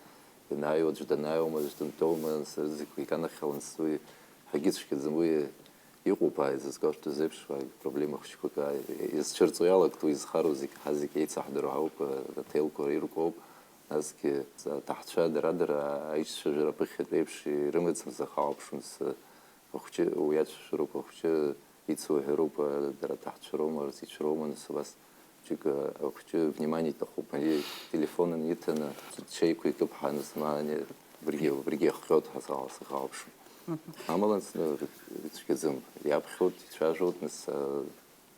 ианааиуа аӡә данааиуама, аӡә дынтәоума, нас рызегь иганахьала, нас уи ҳагьыцәгьаӡам, уи иҟоуп, ааи, зызгәашәҭаз еиԥш, уи проблема хәыҷқәак, ааи, изцәырҵуа иалагт, уи изхароу зегь, ҳа зегь еицаҳдыруа ҳауп, аҭелқәа иркуоуп, насгьы аҭаҳцәа дара-дара аиҿцәажәара ԥыхьатә еиԥш ирымаӡам, захаауп, шәымз, Ахәҷы уиацәажәароуп, ахәҷы ицуҳәароуп, дара аҭаҳцәа роума, арҵаҩцәа роума, нас абас џьыка ахәҷы внимание иҭахуп, ари телефон аниҭаны, чеиқәа икыԥҳаны, зма ани убригьы, убригьы иахҟьоит ҳәа сала-, сахалаԥшуан. Амала, нас, ицәгьаӡам, иаԥхьоит, ицәажәоит, нас, а,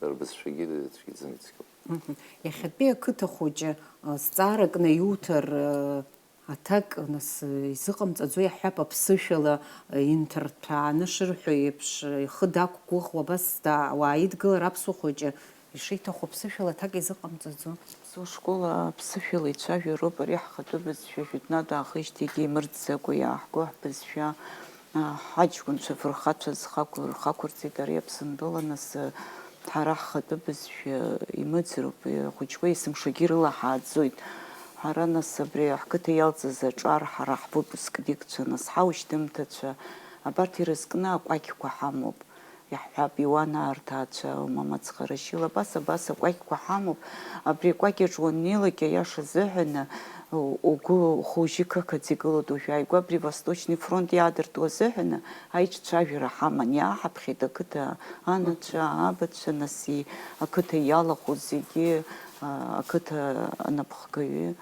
рбызшәагьы ицәгьаӡам, ицқьоуп. Мгм. Иахьатәи ақыҭа хәыҷы, а, зҵаара кны иуҭар, а, Аҭак, нас, изыҟамҵаӡо иаҳҳәап, аԥсышәала, инҭырҭәааны шырҳәо еиԥш, ихы дақәгәыӷуа, абас да-, уааидгылар аԥсуа хәыҷы ишиҭаху аԥсышәала аҭак изыҟамҵаӡо. Аԥсуа школ аԥсышәала ицәажәароуп, ари ҳхатәы бызшәа жәытәнатә аахижьҭеигьы имырӡӡакәа иааҳго ҳбызшәа, а, ҳаҷкәынцәа фырхацәа зхақәу-, рхақәырҵеит ари Аԥсынтәыла, нас, Ҳара ҳхатәы бызшәа имыӡроуп, ахәыҷқәа есымшагьы ирылаҳааӡоит. Ҳара, нас, абри ҳқыҭа иалҵыз аҿар, ҳара ҳвыпускникцәа, нас, ҳаушьҭымҭацәа, абарҭ ирызкны акәакьқәа ҳамоуп. Иаҳҳәап, иуанаа рҭаацәа, мамацхара шьыла, абас, абас акәакьқәа ҳамоуп. Абри акәакьаҿ уаннеилак, аиаша азыҳәаны, у-, угәы хәыжьы қақаӡа игылоит, уажәааигәа абри Восточный фронт иаадыртуа азыҳәаны аиҿцәажәара ҳаман, иааҳаԥхьеит ақыҭа анацәа, абацәа, нас и-, ақыҭа иалахәыз зегьы, а, ақыҭа анапхгаҩы,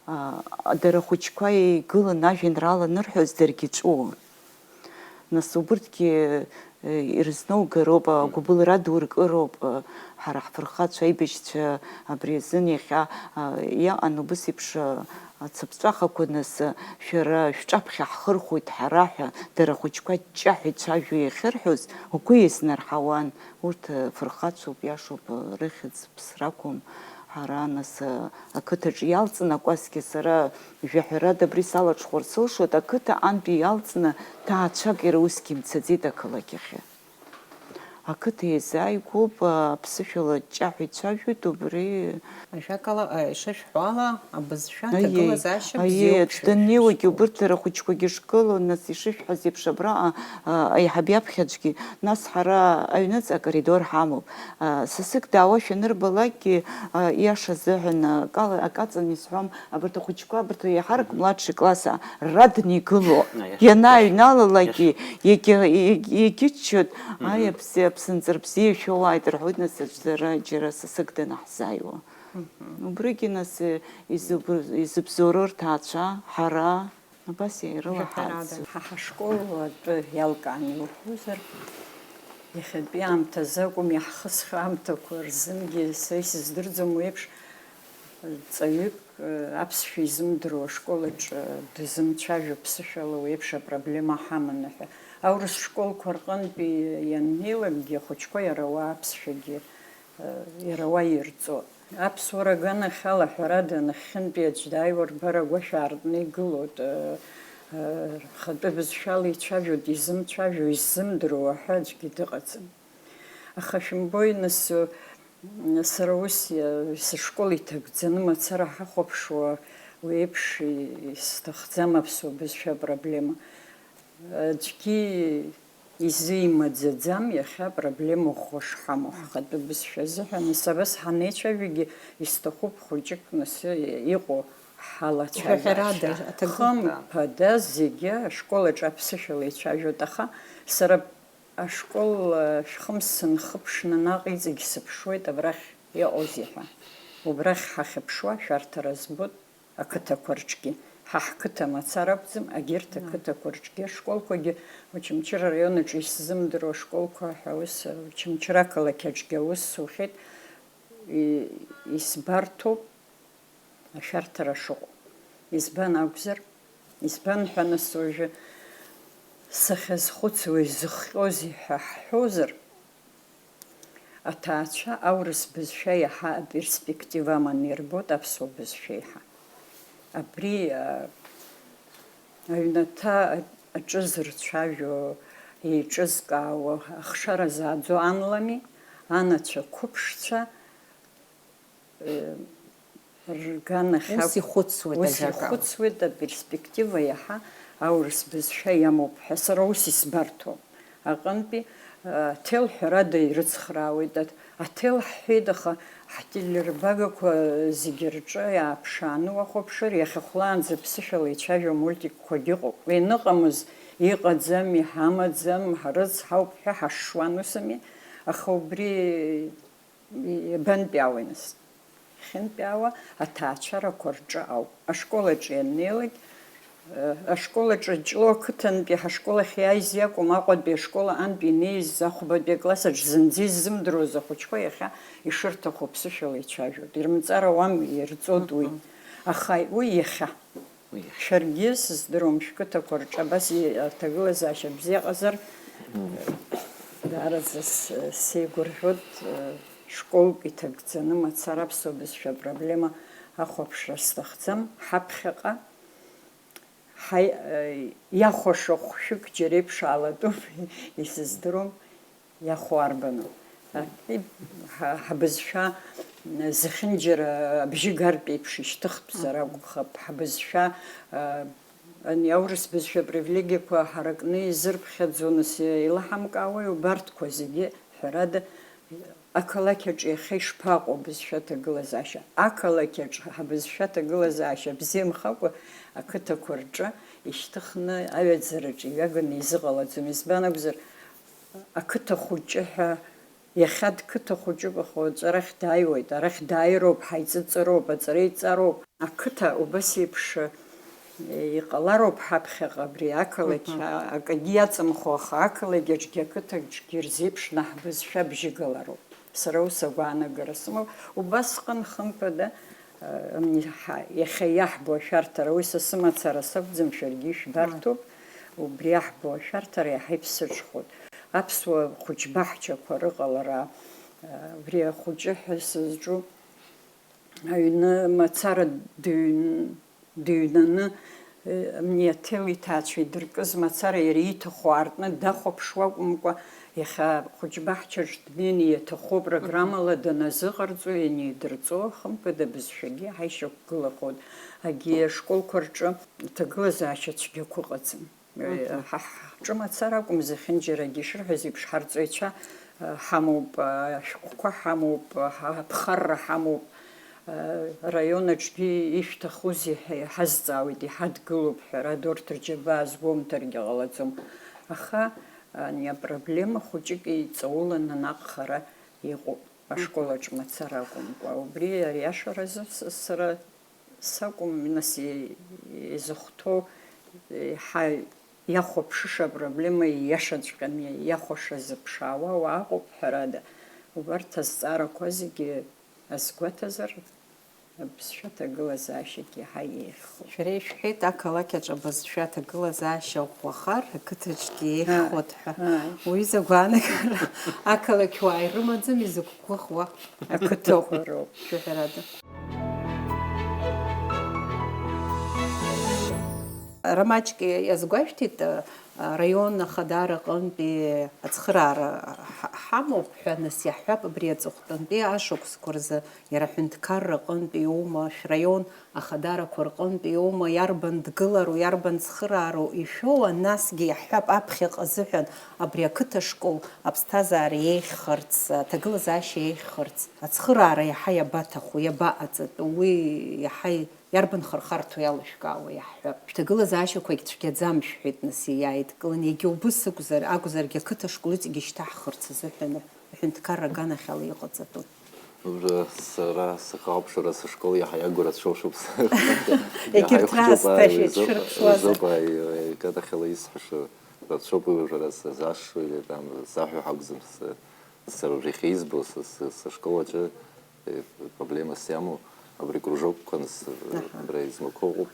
а, дара ахәыҷқәа еигылан ажәеинраала анырҳәоз даргьы ҿууан. Нас убырҭгьы, э, ирызноугароуп, агәыбылра ду ркыроуп, э, ҳара ҳфырхацәа, аибашьцәа абри азын иахьа, а, иаҟан убыс еиԥш, а, ацыԥҵәахақәа, нас, а, шәара шәҿаԥхьа ҳхырхәоит ҳара ҳәа, дара ахәыҷқәа ҷҷаҳәа ицәажәо иахьырҳәоз, угәы иазнарҳауан, урҭ, а, фырхацәоуп, иашоуп, а, рыхьӡ ԥсракәым, ҳара, нас, а, ақыҭаҿы иалҵны акәасқьа сара, жәаҳәарада, абри салаҽхәар сылшоит, ақыҭа антәи иалҵны ҭаацәак иара усгьы имцаӡеит ақалақь ахьы. Ақыҭа иазааигәоуп, аԥсышәала ҷҷаҳәа ицәажәоит, убри. Ажәакала, а, ишышәҳәо ала, абызшәа Аиеи, аҭагылазаашьа аиеи, бзиоуп аӡә даннеиуагьы шәышәҟәы. Убырҭ рахәыҷқәагьы шкыло, нас ишышәҳәаз еиԥш абра, а, а, аиҳаб иаԥхьаӡәгьы, нас ҳара аҩныҵҟа акоридор ҳамоуп. А, сасык даауашәа анырбалакгьы, а, иаша азыҳәан, а, акала-, акаҵан исҳәом, абарҭ ахәыҷқәа, абарҭ еиҳарак младший класс, а, радны игыло, Аиаша, ианааҩналалакгьы, иаша. Егьа-, егь-, егьыччоит, Мгм. Аи, абзиа, аԥсынҵр бзиа ишәоуааит, рҳәоит, нас, аӡәӡәара џьара сасык данаҳзааиуа. Мгм. Убригьы, нас, э, изыб-, изыбзоуроу рҭаацәа, ҳара, абас иаирылаҳааӡо. Жәаҳәарада, ҳа ҳашкол атәы иалкааны иуҳәозар, иахьатәи аамҭазы акәым, иаҳхысхьоу аамҭақәа рзынгьы, са исыздырӡом уи еиԥш, ҵаҩык, э, аԥсшәа изымдыруа ашкол аҿы дызымцәажәо ԥсышәала уи еиԥш апроблема ҳаманы ҳәа. Аурыс школқәа рҟынтәи ианнеилакгьы ахәыҷқәа иара уа аԥсшәагьы, э, иара уа ирҵо. Аԥсуара аганахьала, ҳәарада, нахьхьынтәи аӡә дааиуа рбар агәашә аартны игылоит, э, э, рхатәы бызшәала ицәажәоит, изымцәажәо, иззымдыруа ҳәа аӡәгьы дыҟаӡам. Аха шәымбои, нас, сара ус, сышкол иҭагӡаны мацара ҳахәаԥшуа, уи еиԥш исҭахӡам аԥсуа бызшәа апроблема. Аӡәгьы изы имаӡаӡам иахьа апроблема ӷәӷәа шҳамоу ҳхатәы бызшәа азыҳәан. Нас абас ҳанеицәажәогьы, исҭахуп хәыҷык нас иҟоу ҳалацәажәашьа. Жәаҳәарада, аҭагылазаашьа. Хымԥада зегьы ашкол аҿы аԥсышәала ицәажәоит, аха сара ашкол, а, шәхымс сынхыԥшны наҟ иҵегь сыԥшуеит, абрахь иҟоузеи ҳәа. Убрахь ҳахьыԥшуа ашәарҭара збоит ақыҭақәа рҿгьы. Ҳа ҳқыҭа мацара акәӡам, агьырҭ ақыҭақәа рҿгьы ашколқәагьы, Очамчыра араион аҿы исзымдыруа ашколқәа ҳәа ус, Очамчыра ақалақь аҿгьы аус сухьеит, и-, исбарҭоуп. Ашәарҭара шыҟоу. Избан акәзар, избан ҳәа нас уажәы сахьазхәыцуа изыхҟьозеи ҳәа ҳҳәозар, аҭаацәа аурыс бызшәа иаҳа аперспектива аманы ирбоит аԥсуа бызшәа еиҳа. Абри, а, аҩнаҭа аҿы зырцәажәо, еиҿызкаауа, ахшара зааӡо анлами, анацәа қәыԥшцәа, э, рганахь ус акә-, ихәыцуеит ус ажәакала. Ихәыцуеит аперспектива иаҳа аурыс бызшәа иамоуп ҳәа сара ус исбарҭоуп. Аҟынтәи, э, аҭел ҳәарада ирыцхраауеит, аҭ-, аҭел ҳҳәеит, аха ҳтелербагақәа зегьы рҿы иааԥшааны уахәаԥшыр, иахьа хәлаанӡа ԥсышәала ицәажәо мультикқәагьы ыҟоуп. Уи аныҟамыз, иҟаӡами, ҳамаӡам, ҳрыцҳауп ҳәа ҳашшуан, усами? Аха убри Иабантәиаауеи нас? Иахьынтәиаауа аҭаацәарақәа рҿы ауп. Ашкол аҿы ианнеилак, э, ашкол аҿы Ҷлоу ақыҭантәи ҳашкол ахь иааиз иакәым, Аҟәатәи ашкол аҟынтә инеиз ахәбатәи акласс аҿы зынӡа иззымдыруаз ахәыҷқәа иахьа ишырҭаху ԥсышәала ицәажәоит. Ирымҵар ауам, ирҵоит уи. Мгм. Аха уи иахьа. Уи иахьа. Шәаргьы, сыздыруам, шәқыҭақәа рҿы абас и-, аҭагылазаашьа бзиа ҟазар, мм, даараӡа с-, сеигәырӷьоит, э, школк иҭагӡаны мацара аԥсуа бызшәа апроблема ахәаԥшра сҭахӡам. Ҳаԥхьаҟа ҳаи-, э, иахәаша хәшәык џьара еиԥш аалатәуп, исыздыруам. Иахәо арбану? Ҳа-, ҳа-, ҳабызшәа зехьынџьара абжьы гартә еиԥш ишьҭыхтәзар акәхап, ҳабызшәа, а, ани аурыс бызшәа апривилегиақәа ҳаракны изырԥхьаӡо, нас, еилаҳамкаауеи убарҭқәа зегьы, ҳәарада, ақалақь аҿы иахьа ишԥаҟоу абызшәа аҭагылазаашьа? Ақалақь аҿы ҳабызшәа аҭагылазаашьа бзиамхакәа, ақыҭақәа рҿы ишьҭыхны аҩаӡараҿы иҩаганы изыҟалаӡом. Избан акәзар, ақыҭа хәыҷы ҳәа, иахьа дқыҭа хәыҷуп, аха уаҵәы арахь дааиуеит, арахь дааироуп, ҳаиҵыҵыроуп, аҵара иҵароуп. Ақыҭа убас еиԥш, э, иҟалароуп ҳаԥхьаҟа абри ақалақь, мгм, а-, акагьы иаҵамхо, аха ақалақь аҿгьы ақыҭаҿгьы ирзеиԥшны ҳбызшәа бжьыгалароуп. Сара ус агәаанагара сымоуп. Убасҟан, хымԥада, э, м, ҳа-, иахьа иаҳбо ашәарҭара, уи са сымацара сакәӡам, шәаргьы ишәбарҭоуп, убри иаҳбо ашәарҭара иаҳа иԥсыҽхоит. Аԥсуа хәыҷбаҳчақәа рыҟалара, э, убри ахәыҷы ҳәа сызҿу аҩны мацара дыҩн-, дыҩнаны, э, Амниаҭел иҭаацәа идыркыз мацара иара ииҭаху аартны дахәаԥшуа акәымкәа, иахьа хәыҷбаҳчаҿ днеины иаҭаху программала даназыҟарҵо, ианидырҵо, хымԥада, абызшәагьы ҳаишьақәгылахоит. Агьи ашколқәа рҿы аҭагылазаашьа цәгьақәа ыҟаӡам. Мгм. Ҳа ҳҿы мацара акәым, зехьынџьарагьы ишырҳәаз еиԥш, ҳарҵаҩцәа, э, ҳамоуп, э, ашәҟәқәа ҳамоуп, э, ҳа-, аԥхарра ҳамоуп, э, раион аҿгьы ишәҭахузеи ҳәа иҳазҵаауеит, иҳадгылоуп, ҳәарада, урҭ рџьабаа азгәоумҭаргьы ҟалаӡом. Аха ани апроблема хәыҷык иҵауланы наҟ хара иҟоуп, ашкол аҿы мацара акәымкәа. Убри ариашаразы с-, сара сакәым, нас, и-, изыхәҭоу, еиҳа иахәаԥшыша апроблема ииашаҵәҟьаны иахәаша зыԥшаауа ауаа ыҟоуп, ҳәарада. Убарҭ азҵаарақәа зегьы азгәаҭазар, абызшәа аҭагылазаашьагьы иаҳа еиӷьхоит. Шәара ишәҳәеит, ақалақь аҿы абызшәа аҭагылазаашьа ӷәӷәахар, ақыҭаҿгьы еиӷьхоит ҳәа. Ааи. Уи изы агәаанагара ақалақьуаа ирымаӡам, изықәгәыӷуа ақыҭақәа роуп, шәаҳәарада. Ара маҷк иазгәашәҭеит, араион ахадара аҟынтәи ацхыраара ҳ-, ҳамоуп ҳәа, нас иаҳҳәап, абри аҵыхәтәантәи ашықәсқәа рзы, иара аҳәынҭқарра аҟынтәи иоума, шәраион ахадарақәа рҟынтә иоума, иарбан дгылару, иарбан цхыраару ишәоуа, насгьы иаҳҳәап, аԥхьаҟа азыҳәан абри ақыҭа школ аԥсҭазаара еиӷьхарц, аҭагылазаашьа еиӷьхарц ацхыраара иаҳа иабаҭаху, иабаҟаҵатәу, уи иаҳа иарбан хырхарҭоу иалышәкаауа иаҳҳәап. Шәҭагылазаашьақәагь цәгьаӡам шәҳәеит, нас, иааидкыланы, иагьа убыс акәзар, акәзаргьы ақыҭа школ иҵегь ишьҭаҳхырц азыҳәан аҳәынҭқарра аганахьала иҟаҵатәу. Уажәы сара сахьахәаԥшуа, сышкол иаҳа иагу рацәоушуп. Егьырҭ раасҭа шәеицәшәырԥшуазар? Изоуп, ааи, аганахьала исҳәаша рацәоуп, уи уажәы ара сазашшуеит, там, саҳәо акәӡам, с-, сара уажәы иахьа избо, с-, с-, сышкол аҿы, э, проблемас иамоу. Абри кружокқәа, нас, Аҳа. Абра измақәа ыҟоуп,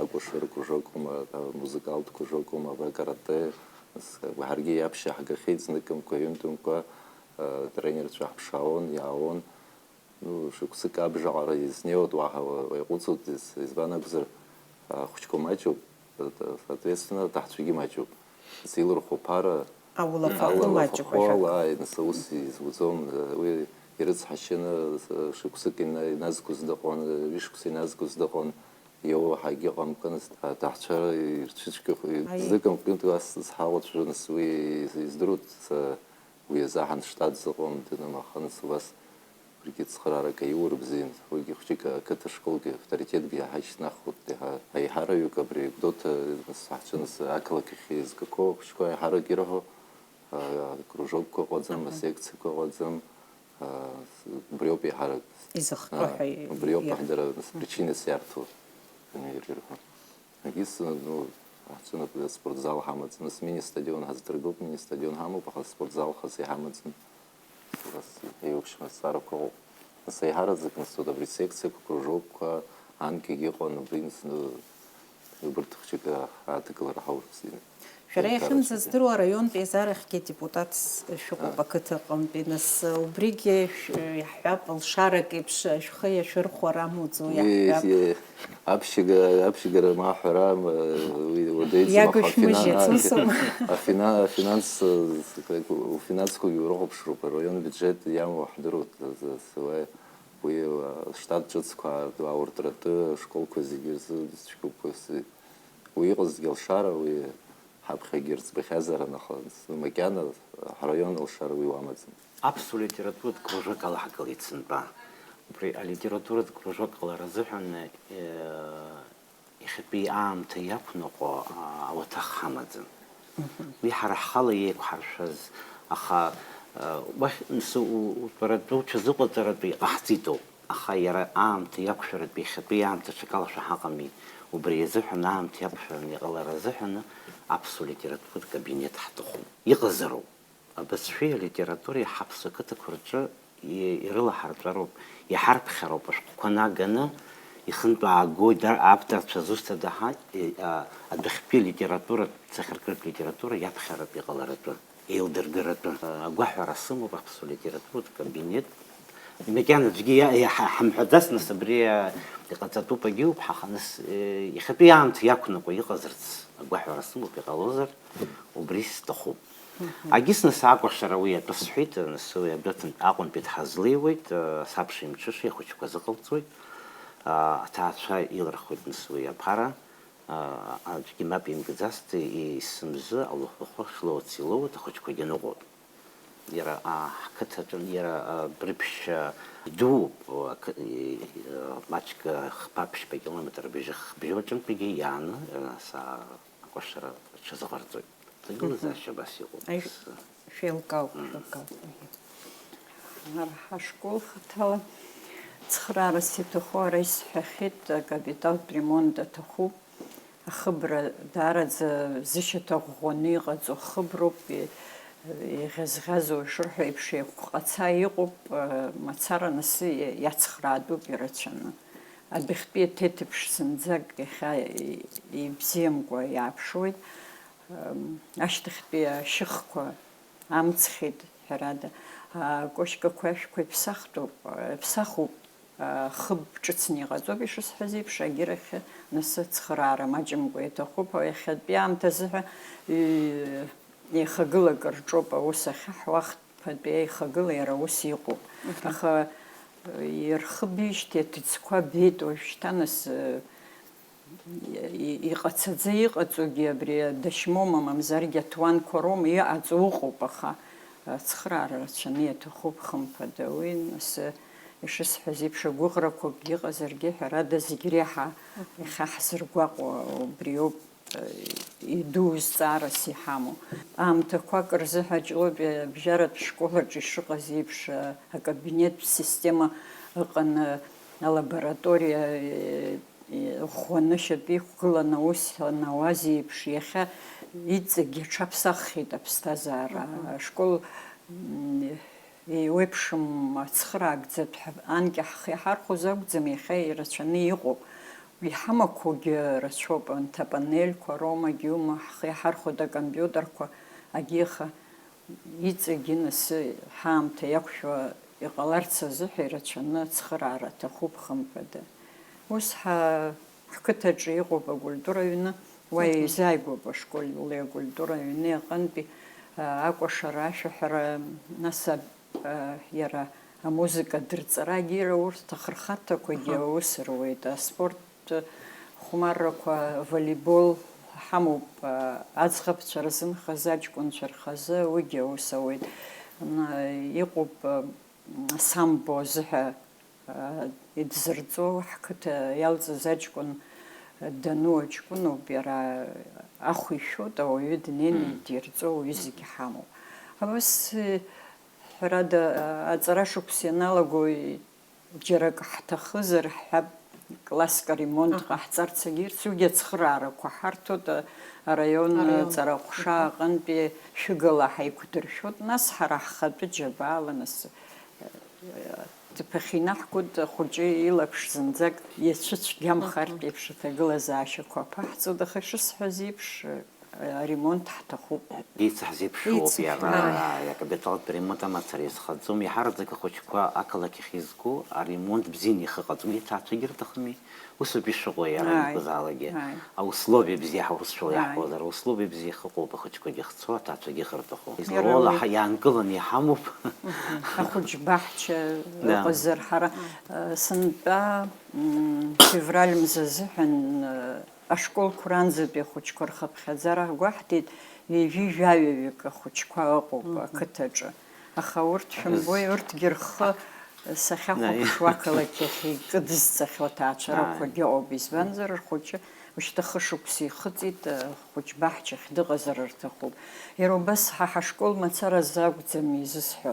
акәашара кружок аума, амузыкалтә кружок аума, абра каратэ, нас, ҳаргьы иаԥшьа ҳгахьеит зныкымкәа, ҩынтәымкәа, тренерцәа ҳԥшаауан, иаауан. Ну, шықәсык абжаҟара изнеиуеит, уаҳа уаҟәыҵуеит, из-, избан акәзар, ахәыҷқәа маҷуп, соответственно, аҭаҳцәагьы маҷуп. Зилырхуа ԥара Аулафахәы ала маҷуп, лафахәы ала, ажәакала. Ааи, нас аус изуӡом, уи ирыцҳашьаны, шықәсык ина-, иназгоз дыҟан, ҩышықәса иназгоз дыҟан, иоуҳагьы ыҟамкәан, аҭаҳцәа ирцәыцәгьахо, Аи. Зныкымкәа ас зҳалацәажәо, нас уи издыруеит, са уи азы аҳан штат зыҟам дыным, аха нас убас Убригьы цхыраарак аиур бзиан, уигьы хәҷык ақыҭа школгьы авторитетгьы иаҳа ишьҭнахуеит, иаҳа аиҳараҩык абри Гәдоуҭа нас ҳаҳҿын, нас ақалақь ахь еизгақәоу ахәыҷқәа аиҳарак ирҳәо, а, акружокқәа ыҟаӡам, Аҳа. Асекциақәа ыҟаӡам, а, с-, убриоуп еиҳарак. Изыхҟьо А, ҳәа убриоуп иаҳ-, ҳдара, нас, Мгм. Причинас иарҭо, ирҳәо. Егьыс, ну, ҳцәынапы аспортзал ҳамаӡам, нас мини-стадион ҳаздыргылт, мини-стадион ҳамоуп, аха спортзал хазы иҳамаӡам. Нас еиуеиԥшым азҵаарақәа ыҟоуп. Нас аиҳараӡак, нас, вот, абри секциақәа, кружокқәа, анкьагьы ыҟан, убри, нас, ну, убырҭ хәҷык аадгылара ҳаур бзиан. Шәара Еиҳараӡак. Иахьынӡаздыруа араионтә еизарахьгьы депутатс шәыҟоуп А. Ақыҭа аҟынтәи, нас, убригьы шә-, иаҳҳәап, лшарак еиԥш шәхы иашәырхәар амуӡо, Уи, иаҳҳәап. Е, аԥшьыга-, аԥшьыгара ма ҳәара, ма, уи уадаҩӡам, аха Иагышәмыжьыц, афина-, усума? афина-, афинанс, э, как, уфинансқәагьы урыхәаԥшроуп, араион бюджет иамоу ҳдыруеит, з-, з-, уи, уи, э, штат ҿыцқәа ауртратәы, ашколқәа зегьы рзы цәгьоуп, ус, уи иҟазгьы алшара, уи ҳаԥхьагьы рӡбахьазаарын, аха макьана ҳраион алшара уи уамаӡам. Аԥсуа литературатә кружок алаҳгалеит сынтәа. Убри алитературатә кружок ҟалара азыҳәан, э, иахьатәи аамҭа иақәныҟәо, а, ауаҭах ҳамаӡам. Мгм. Уи ҳара ҳхала иеиқәҳаршәаз, аха, э, уахь, мсы, у-, утәаратәы, уҽазыҟаҵаратәы иҟаҳҵитоуп. Аха иара аамҭа иақәшәаратәы иахьатәи аамҭа ҽакала шәаҳаҟами. Убри азыҳәан аамҭа иақәшәараны иҟалара азыҳәаны аԥсуа литературатә кабинет ҳҭахуп. Иҟазароуп. Абызшәеи алитературеи ҳаԥсуа қыҭақәа рҿы и-, ирылаҳарҵәароуп, иҳарԥхьароуп ашәҟәқәа наганы, ихынтә аагоит, дар-, авторцәа зусҭада ҳа, и-, а, адәахьтәи алитература, цәаҳәаркратә литература иаԥхьаратә иҟаларатәы, еилдыргаратәы. Агәаҳәара сымоуп аԥсуа литературатә кабинет. Макьана аӡәгьы иа-, иаҳа-, ҳамҳәаӡац, нас абри, а, иҟаҵатәуп, агьиуп, ҳаха, нас, э, иахьатәи аамҭа иақәныҟәо иҟазарц агәаҳәара сымоуп, иҟалозар, убри сҭахуп. Агьыс нас акәашара уи атәы сҳәеит, нас уи адәы Аҟәантәи дҳазлеиуеит, сабшеи мҽышеи ахәыҷқәа азыҟалҵоит, аҭаацәа илырхуеит нас уи аԥара, аӡәгьы мап имгаӡацт, есымзы алыхәлыхәы шлоуц илоуеит, ахәыҷқәагьы ныҟәоит. Иара, а, ҳқыҭаҿы, иара, а, Брыԥшь, а, идууп, а, қы-, и-, и-, а, маҷк, а, хԥа-ԥшьба километр бжьы-, бжьы аҿынтәигьы иааны, а, са акәашара рҽазыҟарҵоит. Аҭагылазаашьа Мгм. абас иҟоуп. Аи, С-, шәеилкаауп, Мм. шәеилкаауп. Ара ҳашкол хаҭала цхраарас иҭаху, ара исҳәахьеит, акапиталтә ремонт аҭахуп. Ахыбра даараӡа зышьаҭа ӷәӷәаны иҟаҵоу хыброуп, и-, иӷьазӷьазуа ишырҳәо еиԥш еиқәҟаца иҟоуп, э, мацара анасы иа-, иацхраатәуп ирацәаны. Адәахьтәи аҭеҭыԥш зынӡак иахьа и-, ибзиамкәа иааԥшуеит, м, ашьҭахьтәи ашьыхқәа амцхьеит, ҳәарада, акошькақәа ашәқәа иԥсахтәуп, иԥсахуп. Хыб ҿыцны иҟаҵоуп, ишысҳәаз еиԥш, агьырахьы нас ацхыраара маҷымкәа иаҭахуп. Иахьатәи аамҭазы ҳәа, ҩ-, еихагылак рҿоуп аус ахьаҳуа, ахԥатәи аихагыла иара ус иҟоуп. Мгм. Аха, э, ирхыбижьҭеи аҭыӡқәа беит уажәшьҭа, нас, э, и-, иҟацаӡа иҟаҵогьы абри адашьмоума, мамзаргьы аҭуанқәа роума, иҟаҵо ыҟоуп, аха ацхыраара рацәаны иаҭахуп, хымԥада. Уи, нас, ишысҳәаз еиԥш, агәыӷрақәак иҟазаргьы, ҳәарада, зегь реиҳа иахьа ҳзыргәаҟуа убриоуп, иду зҵаарас иҳамоу. Аамҭақәак рзы ҳәа Ҷлоупи абжьаратә школаҿы ишыҟаз еиԥш, акабинеттә система ыҟан, алабораториа, ӷәӷәаны шьапы иқәгыланы аус анауаз еиԥш, иахьа иҵегьы аҽаԥсаххьеит аԥсҭазаара. Мгм. Ашкол, м, Еиуеиԥшым ацхыраагӡатә ҳәа анкьа ҳхы иҳархәоз акәӡам, иахьа ирацәаны иҟоуп. Иҳамақәоугьы рацәоуп, анҭ апанельқәа роума, гьума ҳхы иҳархәоит акомпиутерқәа, агьиаха иҵегьы нас ҳаамҭа иақәшәо иҟаларц азыҳәа ирацәаны ацхыраара аҭахуп, хымԥада. Ус ҳа-, ҳқыҭаҿы иҟоуп акультура аҩны, уа Мгм. еизааигәоуп ашкол, уи акультура аҩны аҟынтәи, а, акәашара, ашәаҳәара, нас а, иара амузыка дырҵарагьы, иара урҭ ахырхарҭақәагьы Аҳа. аус руеит, аспорт хәмаррақәа, волейбол ҳамоуп, а, аӡӷабцәа рзынхаз, аҷкәынцәа рхазы уигьы аус ауеит. Н-, иҟоуп, а, самбо азыҳәа, а, идзырҵо, ҳқыҭа иалҵыз аҷкәын дану аҷкәыноуп, иара ахә ишәоит, ауаҩы днеины Мм. идирҵо, уи зегьы ҳамоуп. Абас, э, ҳәарада, а, аҵара шықәс ианалаго, џьара акы ҳҭахызар, ҳҳәап, класск аремонт Аҳа. ҟаҳҵарц агьырц, уигьы ацхыраарақәа ҳарҭоит, а, араион Араион. ҵараҟәша Аҳа. аҟынтәи шәыгала ҳаиқәдыршәоит, нас ҳара ҳхатәы џьабаала, нас, а, ҭыԥахь инаҳгоит, ахәыҷы илаԥш зынӡак иацәыцәгьамхартә Аҳа. еиԥш аҭагылазаашьақәа аԥаҳҵоит, аха ишысҳәаз еиԥш, аремонт ҳҭахуп. Еицаҳзеиԥшроуп Еицаҳ-, иара, ааи. акапиталтә ремонт амацара изхаӡом, иаҳараӡак ахәыҷқәа ақалақь ахь изго аремонт бзианы ихы ҟаҵо, иҭаацәагьы рҭахыми, усоуп ишыҟоу иара Ааи. ианакәызаалакгьы. Ааи. Аусловиа бзиа ҳаурысшәала Ааи. иаҳҳәозар, аусловиа бзиа ихы ыҟоуп ахәыҷқәагьы ахьцо, аҭаацәагьы ахы рҭахо. Иара Излароуала уи. ҳа-, иаанкыланы иҳамоуп. Мгм. Ахәыҷ баҳча Да. ыҟазар ҳара, э, сынтәа, м, февраль мза азыҳәан, э, Ашколқәа ранӡатәи ахәыҷқәа рхыԥхьаӡара ҳгәаҳҭеит, ҩажәи жәаҩаҩык ахәыҷқәа ыҟоуп Мгм. ақыҭаҿы. Аха урҭ шәымбои, Ыз- урҭгьы рхы сахьахәаԥшуа Наи. ақалақь ахь икыдызҵахьоу аҭаацәарақәагьы Ааи. ыҟоуп, избанзар, рхәыҷы ушьҭа хышықәса ихыҵит, ахәыҷ баҳчахь дыҟазар рҭахуп. Иара убас ҳа ҳашкол мацара азы акәӡам изысҳәо,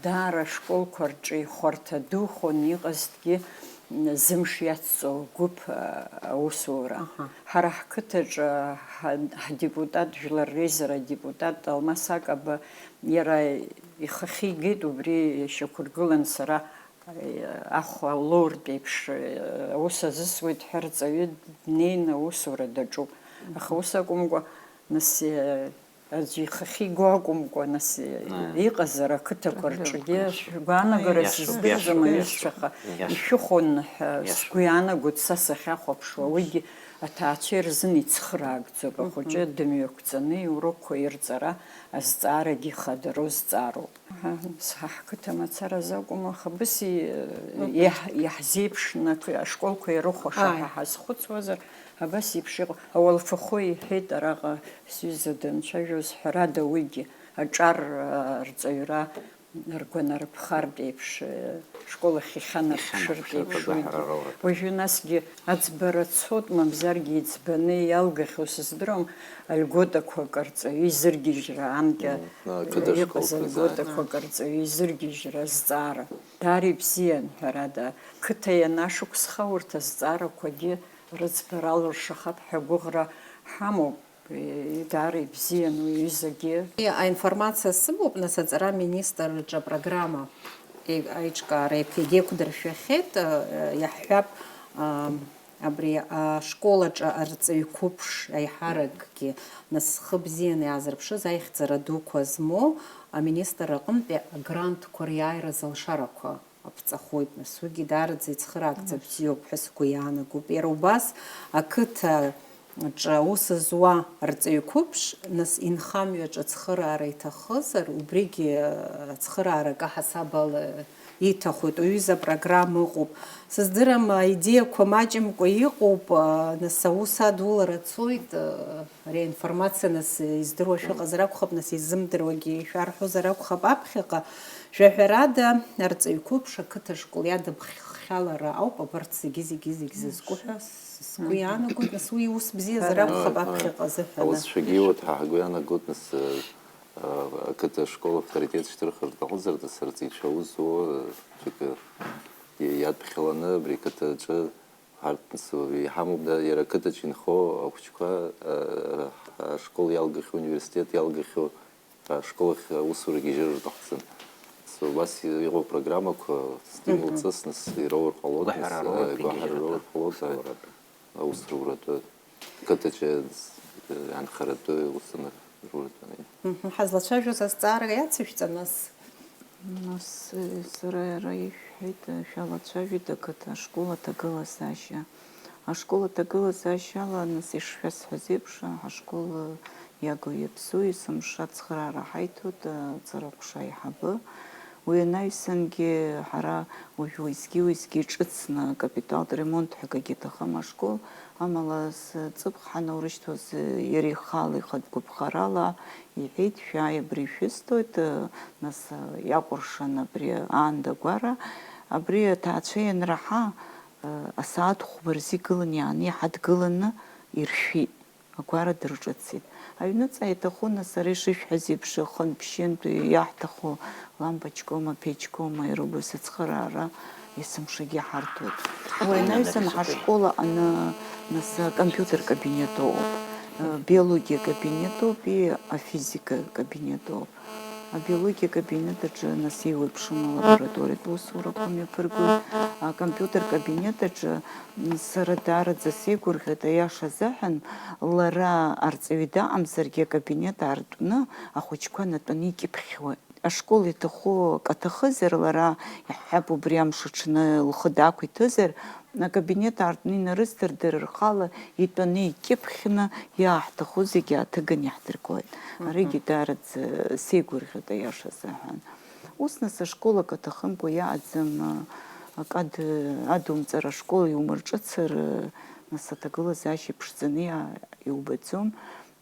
даара ашколқәа рҿы ихәарҭа духон, иҟазҭгьы зымш иацҵо гәыԥ, а, аусура. Аҳа. Ҳара ҳқыҭаҿы ҳа-, ҳдепутат, Жәлар реизара адепутат Алмас Акаба иара ихахьы игеит, убри шьақәыргылан сара, а, ахә алоуртә еиԥш, а, аус азысуеит ҳәа рҵаҩы днеины аусура даҿуп. Аха Мгм. ус акәымкәа, нас, а, Аӡәы ихахьы игоу акәымкәа, нас, Ааи. иҟазар ақыҭақәа Абри рҿгьы акәын. Шәгәаанагара Иашоуп, сыздырӡом, иашоуп, аҩызцәа, иашоуп, аха иашоуп. ишәыхон ҳәа Иашоуп. сгәы иаанагоит, са сахьахәаԥшуа, уигьы аҭаацәа ирзын ицхыраагӡоуп, Мгм. ахәыҷы дымҩақәҵаны иурокқәа ирҵара азҵаарагьы ихадароу зҵаароуп. Ҳа, ҳа ҳқыҭа мацара азы акәым, аха абас и-, Мгм. иаҳ-, иаҳзеиԥшны ақы-, ашколқәа ирыхәаша Ааи. ҳа ҳазхәыцуазар, абас еиԥш иҟоу. Ауалфахәы иҳәеит араҟа сҩыза данцәажәоз, ҳәарада, уигьы аҿар, а, рҵаҩра ргәанарԥхартә еиԥш, э, школ ахь ихьанарԥшыртә Ихьанарԥшыртә еиԥш уигьы. агәаҳәара роуратәы. Уажәы насгьы аӡбара цот, мамзаргьы иӡбаны иалгахьоу сыздыруам, альготақәак рҵаҩы изыргьежьра, анкьа Мм, на, э, иҟаз ақыҭа школқәа изы. альготақәак рҵаҩы изыргьежьра азҵаара. Даара ибзиан, ҳәарада, қыҭа ианашықәсха урҭ азҵаарақәагьы рыӡбара алыршахап ҳәа агәыӷра ҳамоуп. Е, даара ибзиан уи аҩызагьы. Аинформациа сымоуп, нас, аҵара аминистрраҿы апрограмма, е, аиҿкаара еиқә-, егьеиқәдыршәахьеит, э, иаҳҳәап, а, абри ашкол аҿы арҵаҩ қәыԥш аиҳаракгьы, нас, зхы бзианы иаазырԥшыз, аихьӡара дуқәа змоу аминистр аҟынтәи агрантқәа риааира залшарақәа аԥҵахоит, нас уигьы даараӡа ицхыраагӡа бзиоуп ҳәа сгәы иаанагоуп. Иара убас ақыҭаҿы аус зуа арҵаҩ қәыԥш, нас, инхамҩаҿы ацхыраара иҭахызар, убригьы ацхыраара акы ҳасаб ала иҭахоит. Уҩыза апрограмма ыҟоуп. Сыздырам, аидеиақәа маҷымкәа иҟоуп, нас аус адулара цоит. Ари аинформациа, нас, издыруа шәыҟазар акәхап, нас, изымдыруагьы шәарҳәозар акәхап аԥхьаҟа. Жәаҳәарада, арҵаҩ қәыԥш ақыҭа школ иадыԥхьалара ауп абарҭ зегьы, зегьы, зегь зызку ҳәа с-, сгәы Мгм. иаанагоит, нас, уи ус бзиазар Ҳәарада. акәхап Ааи, ааи. аԥхьаҟа азыҳәан. Ауасцәагьы урҭ ҳа ҳгәы иаанагоит, нас, э, э, ақыҭа школ авторитет шьҭырхыртә аҟынӡа, нас, арҵаҩцәа аус зуа, э, ҿык, э, иадԥхьаланы абри ақыҭаҿы Ҳарҭ, нас, иҳамоуп, да, иара ақыҭаҿы инхо ахәыҷқәа, ара ҳашкол иалгахьоу, ауниверситет иалгахьоу ашкол ахь аусура гьежьыр рҭахӡам. Нас, Убас иҟоу программақәа стимул Мгм. ҵасны с-, ироур ҟалоит, Гәаҳәара нас, роур, э, гәаҳәара егьырҭ роур ҟалоит, э, усуратәы. Усуратәы. Қыҭаҿы, э, анхаратәы ус аныруртәаны. Мгм. Ҳазлацәажәоз азҵаара иацышәҵа, нас? Нас, э, сара иара ишәҳәеит, э, шәалацәажәеит ақыҭа ашкол аҭагылазаашьа. Ашкол аҭагылазаашьала, нас, ишшәасҳәаз еиԥш, ҳашкол, э, иагу иаԥсу есымша ацхыраара ҳаиҭоит, э, аҵара ҟәша аиҳабы. Уи анаҩсангьы ҳара уажә уеизгьы-уеизгьы ҿыцны акапиталтә ремонт ҳәа акгьы аҭахым ашкол, амала зҵыԥх ҳанаурышьҭуаз, э, иара ихала ихатә гәаԥхарала иҳәеит, шәааи, абри шәысҭоит, э, нас, э, иакәыршан абри аанда агәара, абри аҭаацәа ианраҳа, э, асааҭ хәба рзы игылан иааны иҳадгыланы иршәит. Агәара дырҿыцит. Аҩныҵҟа иаҭаху, нас, сара ишышәҳәаз еиԥш, хынтә-ԥшьынтә иаҳҭаху лампочкоума, печкоума, иара убас ацхыраара есымшагьы ҳарҭоит. Уи анаҩсан ҳашкол аҟны, нас, акомпиутер кабинет ыҟоуп, абиологиа кабинет ыҟоуп, и афизика кабинет ыҟоуп. Абиологиа кабинет аҿы, нас, еиуеиԥшым алабораториатә усурақәа мҩаԥыргоит. Акомпиутер кабинет аҿы, м, сара даараӡа сеигәырӷьоит, аиаша азыҳәан, лара арҵаҩы даҟамзаргьы, акабинет аартны ахәыҷқәа натәаны икьыԥхьуеит. Ашкол иаҭаху акы аҭахызар, лара, иаҳҳәап, убри амш аҽны лхы дақәиҭызар, акабинет аартны инарысдырдыр, рхала итәаны икьыԥхьны иааҳҭаху зегьы ааҭыганы иаҳдыргоит. Мгм. Аригьы даараӡа сеигәырӷьоит, аиаша азыҳәан. Ус, нас, ашкол акы аҭахымкәа иаҟаӡам, акы ад-, адумҵар, ашкол иумырҿыцыр, нас, аҭагылазаашьа иԥшӡаны иа-, иубаӡом.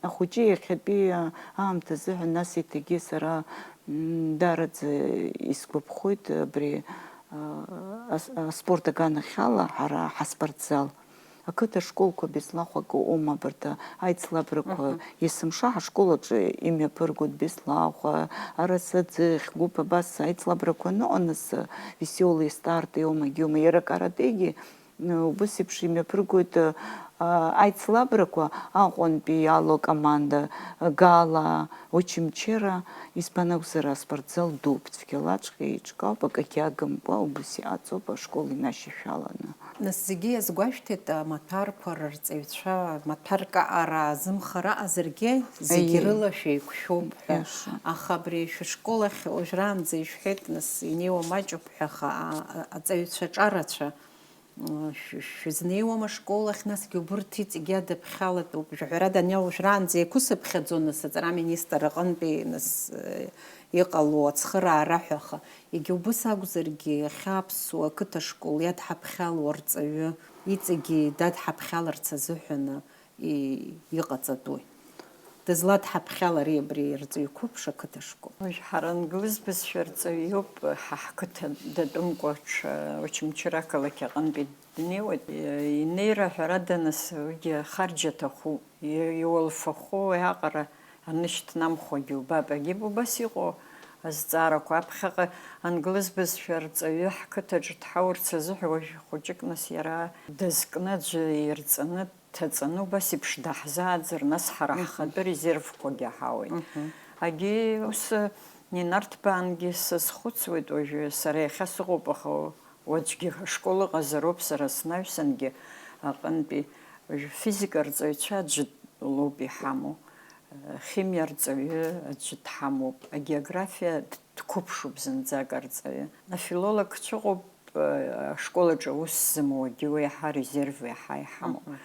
Ахәыҷы иахьатәи аамҭа азыҳәан, нас, еиҭагьы сара, м, даараӡа исгәаԥхоит абри, а, ас-, аспорт аганахьала ҳара ҳаспортзал. Ақыҭа школқәа безлахәак ыҟоума абарҭ аицлабрақәа? Мгм. Есымша ҳашкол аҿы имҩаԥыргоит безлахәа, арасаӡыхь, гәыԥ абас аицлабрақәа аныҟоу, нас, веселые старты иоума, егьиума, иара акаратегьы, ы, убыс еиԥш имҩаԥыргоит, ы, а, аицлабрақәа Аҟәантәи иалоу акоманда, ы, Гала, Очамчыра, избан акәзар, аспортзал дуп, цәгьалаҵәҟьа еиҿкаауп, акагьы агымкәа, убас иҟаҵоуп ашкол инашьашәаланы. Нас зегьы иазгәашәҭеит амаҭәарқәа рырҵаҩцәа, маҭәарк аҟара азымхара аҟазаргьы зегьы Аиеи. Рыла шәеиқәшәоуп ҳәа. Иаша. Аха абри шәышкол ахь уажәраанӡа ишәҳәеит, нас, инеиуа маҷуп ҳәа, аха, а, а, аҵаҩцәа ҿарацәа, м, шә-, шәызнеиуам ашкол ахь, насгьы убырҭ иҵегьы адыԥхьалатәуп. Жәаҳәарада, ани уажәраанӡа еиқәысыԥхьаӡон, нас, аҵара аминистр аҟынтәи, нас, э, иҟало ацхыраара ҳәа, аха егьа убыс акәзаргьы, иахьа аԥсуа ақыҭа школ иадҳаԥхьало арҵаҩы иҵегьы дадҳаԥхьаларц азыҳәаны и-, иҟаҵатәуи? Дызладҳаԥхьалари абри арҵаҩ қәыԥш ақыҭа школ? Уажә ҳара англыз бызшәа арҵаҩ иоуп, ҳа ҳқыҭа датәымкәа ҽа Очамчыра ақалақь аҟынтәи днеиуеит. Инеира, ҳәарада, нас, уигьы ахарџь аҭахуп. И-, иуалфахо аҟара анышьҭнамхуагьы убап. Егьи убас иҟоу азҵаарақәа. Аԥхьаҟа англыз бызшәа арҵаҩы ҳқыҭаҿы дҳаурц азыҳәа уажә хәыҷык, нас, иара дазкны аӡәы ирҵаны, дҭаҵаны, убас еиԥш даҳзааӡар, нас ҳара Мгм. ҳхатәы резервқәагьы ҳауеит. Мгм. Егьи ус, Нинарҭбаангьы сазхәыцуеит уажәы, сара иахьа сыҟоуп, аха уаҵәгьы ашкол ыҟазароуп, сара снаҩсангьы аҟынтәи. Уажәы физика рҵаҩцәа аӡәы лоуп иҳамоу, химиа рҵаҩы аӡәы дҳамоуп, агеографиа д-, дқәыԥшуп зынӡак арҵаҩы. Афилологцәа ыҟоуп, ашкол аҿы аус зымуагьы уеиҳа резерв еиҳа иҳамоуп. Мгм.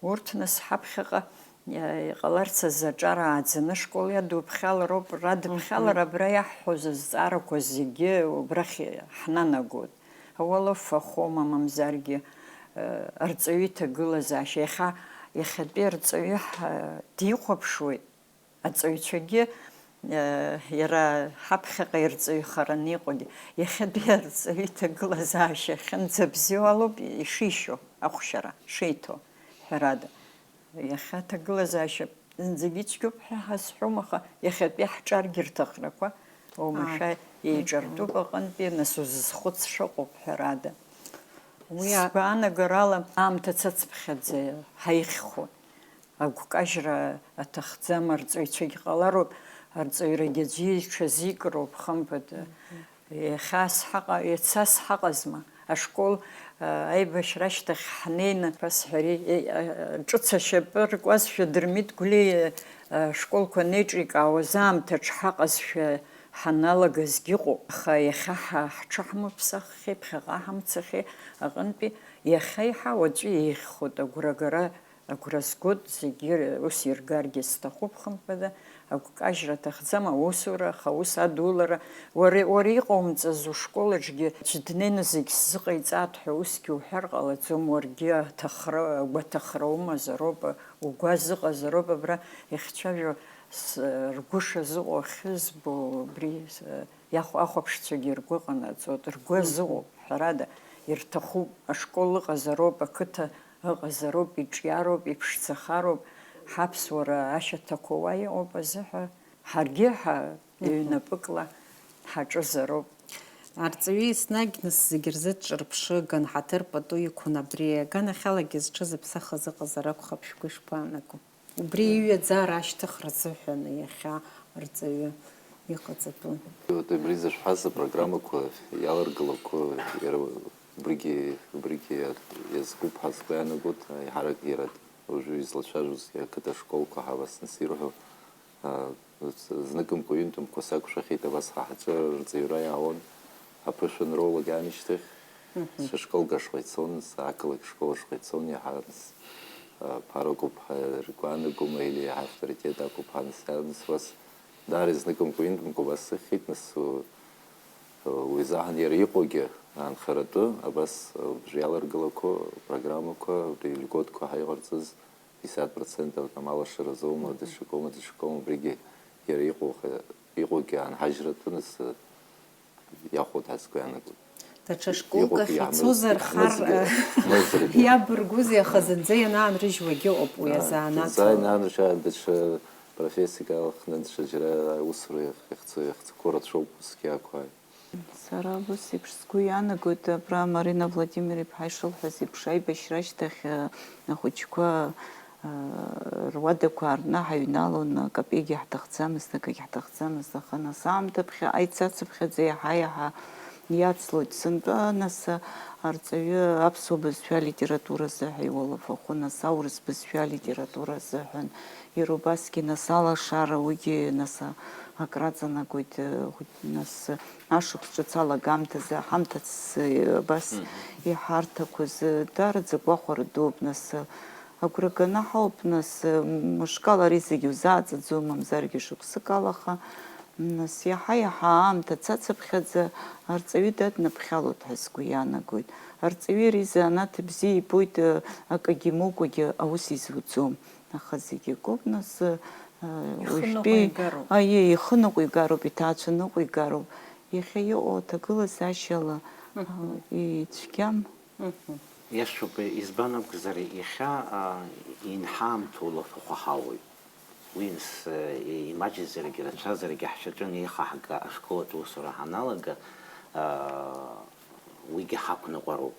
Урҭ нас ҳаԥхьаҟа, э, иҟаларц азы аҿар ааӡаны ашкол иадуԥхьалароуп, радыԥхьалара Мгм. Абра иаҳҳәоз азҵаарақәа зегьы убрахь ҳнанагоит. Ауалафахома, мамзаргьы, э, арҵаҩы иҭагылазаашьа. Иахьа, иахьатәи арҵаҩы ҳ-, дихәаԥшуеит. Аҵаҩцәагьы, э, иара ҳаԥхьаҟа ирҵаҩхараны иҟоугьы, иахьатәи арҵаҩы иҭагылазаашьа ахьынӡабзиоу алоуп ишишьо, ахәшьара шиҭо, ҳәарада. Иахьа аҭагылазаашьа зынӡагьы ицәгьоуп ҳәа ҳазҳәом, аха иахьатәи ҳҿаргьы рҭахрақәа оумашәа Ааи. Еиҿартәуп аҟынтәи, нас узызхәыц шыҟоуп, ҳәарада. Уи а- Сгәаанагарала, аамҭа цацԥхьаӡа ҳаихьхоит. Агәкажьра аҭахӡам, арҵаҩцәагь ҟалароуп, Арҵаҩрагьы аӡәы иҽазикыроуп, хымԥада. Иахьа сҳаҟа-, иацы ас ҳаҟазма? Ашкол, а, аибашьра ашьҭахь ҳнеины, ҳәа сҳәари, е, а, ҿыц ашьапы ркуазшәа Дырмит Гәлиа, а, ашколқәа анеиҿикаауаз аамҭаҿ ҳаҟазшәа ҳаналагазгьы ыҟоуп. Аха иахьа ҳа-, ҳҽаҳмыԥсаххьеи, ԥхьаҟа ҳамцахьеи аҟынтәи, иахьа еиҳа уаҵәы еиӷьхоит агәрагара. Агәра згоит, зегьы ус иргаргьы сҭахуп, хымԥада, агәкажьра аҭахӡам, аусура, аха ус адулара, уара, уара иҟаумҵаз ушкол аҿгьы аӡә днеины зегь сзыҟаиҵааит ҳәа усгьы уҳәар ҟалаӡом, уаргьы аҭахра, агәаҭахра умазароуп, угәы азыҟазароуп, абра иахьцәажәо с-, ргәы шазыҟоу ахьызбо, убри с-, иахә-, ахәаԥшцәагьы ргәы ҟанаҵоит, ргәы азыҟоуп, ҳәарада, ирҭахуп, ашкол ыҟазароуп, ақыҭа ыҟазароуп, иҿиароуп, иԥшӡахароуп, ҳаԥсуара ашьаҭақәа уа иҟоуп азыҳәа, ҳаргьы ҳа ҩнапыкла ҳаҿызароуп. Арҵаҩы еснагь нас зегь рзы дҿырԥшыган, ҳаҭыр пату иқәын, абри аганахьалагьы зҽы зыԥсахыз ыҟазар акәхап, шәгәы ишԥаанаго? Убри иҩаӡара ашьҭыхра азыҳәан иахьа арҵаҩы иҟаҵатәу. Абри зышәҳәаз апрограммақәа иаларгылақәо иара убригьы, убригьы иазкуп ҳәа сгәы иаанагоит, еиҳарак иара уажәы излацәажәоз ақыҭа школқәа ҳәа абас анс ирҳәо, а, зныкымкәа-ҩынтәымкәа сақәшәахьеит, абас ҳа ҳҿы рҵаҩра иаауан, аԥышәа анроулак аамышьҭахь, сышколк ашҟа ицон, ақалақь школ ашҟа ицон, иаҳа ԥара акоуп ҳәа ргәы аанагома, или иаҳа авторитет ақәуп ҳәа, нас, нас убас даара изныкымкәа-ҩынтәымкәа убас сыхьит, нас, у-, уи азыҳәан иара иҟоугьы аанхаратәы, абас, убжа иаларгылақәо, апрограммақәа, абри льготқәа ҳаиҟарҵаз, пятьдесят процентов там алашара азоума, даҽакоума, даҽакоума, убригьы иара иҟоу, иҟоугьы аанҳажьратәы, нас, иахәоит ҳәа сгәы иаанагоит. Даҽа школк ахь ицозар, хар иабыргәузеи, аха зынӡа ианаанрыжьуагьы ыҟоуп уи азанааҭ. Заа инаанрыжьуа даҽа профессиак алхны, даҽа џьара аусура иахьцо, иахьцақәоу рацәоуп, усгьы ақәааит. Сара ус еиԥш сгәы иаанагоит, абра Марина Владимир-иԥҳа ишылҳәаз еиԥш, аибашьра ашьҭахь, э, ахәыҷқәа, э, руадақәа аартны ҳаҩналон, акапеигьы ҳҭахӡамызт, акагь ҳҭахӡамызт, аха нас аамҭа ԥхьаҟа ицацыԥхьаӡа иаҳа-иаҳа иацлоит. Сынтәа нас арҵаҩы аԥсуа бызшәа алитература азыҳәа иуалафахәы, нас аурыс бызшәа алитература азыҳәан, иара убасгьы нас алашара, уигьы нас акраҵанакуеит, э, нас Ашықәс ҿыц алагамҭазы, ҳамҭас, э, абас иҳарҭақәаз, э, даараӡа гәахәара дууп, нас, э, агәра ганы ҳауп, нас, э, мышкала ари зегьы узааӡаӡом, мамзаргьы шықәсык алаха, нас, иаҳа-иаҳа аамҭа цацыԥхьаӡа арҵаҩы даднаԥхьалоит ҳәа сгәы иаанагоит. Арҵаҩы ари занааҭ бзиа ибоит, э, акагьы имукәагьы аус изуӡом. Аха зегь акоуп, нас, э, ихы уажәтәи ныҟәигароуп. Аиеи, ихы ныҟәигароуп, иҭаацәа ныҟәигароуп. Иахьа иҟоу аҭагылазаашьала, мгм, а, ицәгьам. Мгм. Иашоуп, избан акәзар, иахьа, а, инҳаамҭоу лафахәы ҳауеит. Уи нас, э, имаҷызаргьы, рацәазаргьы ҳшьаҿа анеихаҳга, ашколаҿ аусура ҳаналага, а, уигьы ҳақәныҟәароуп.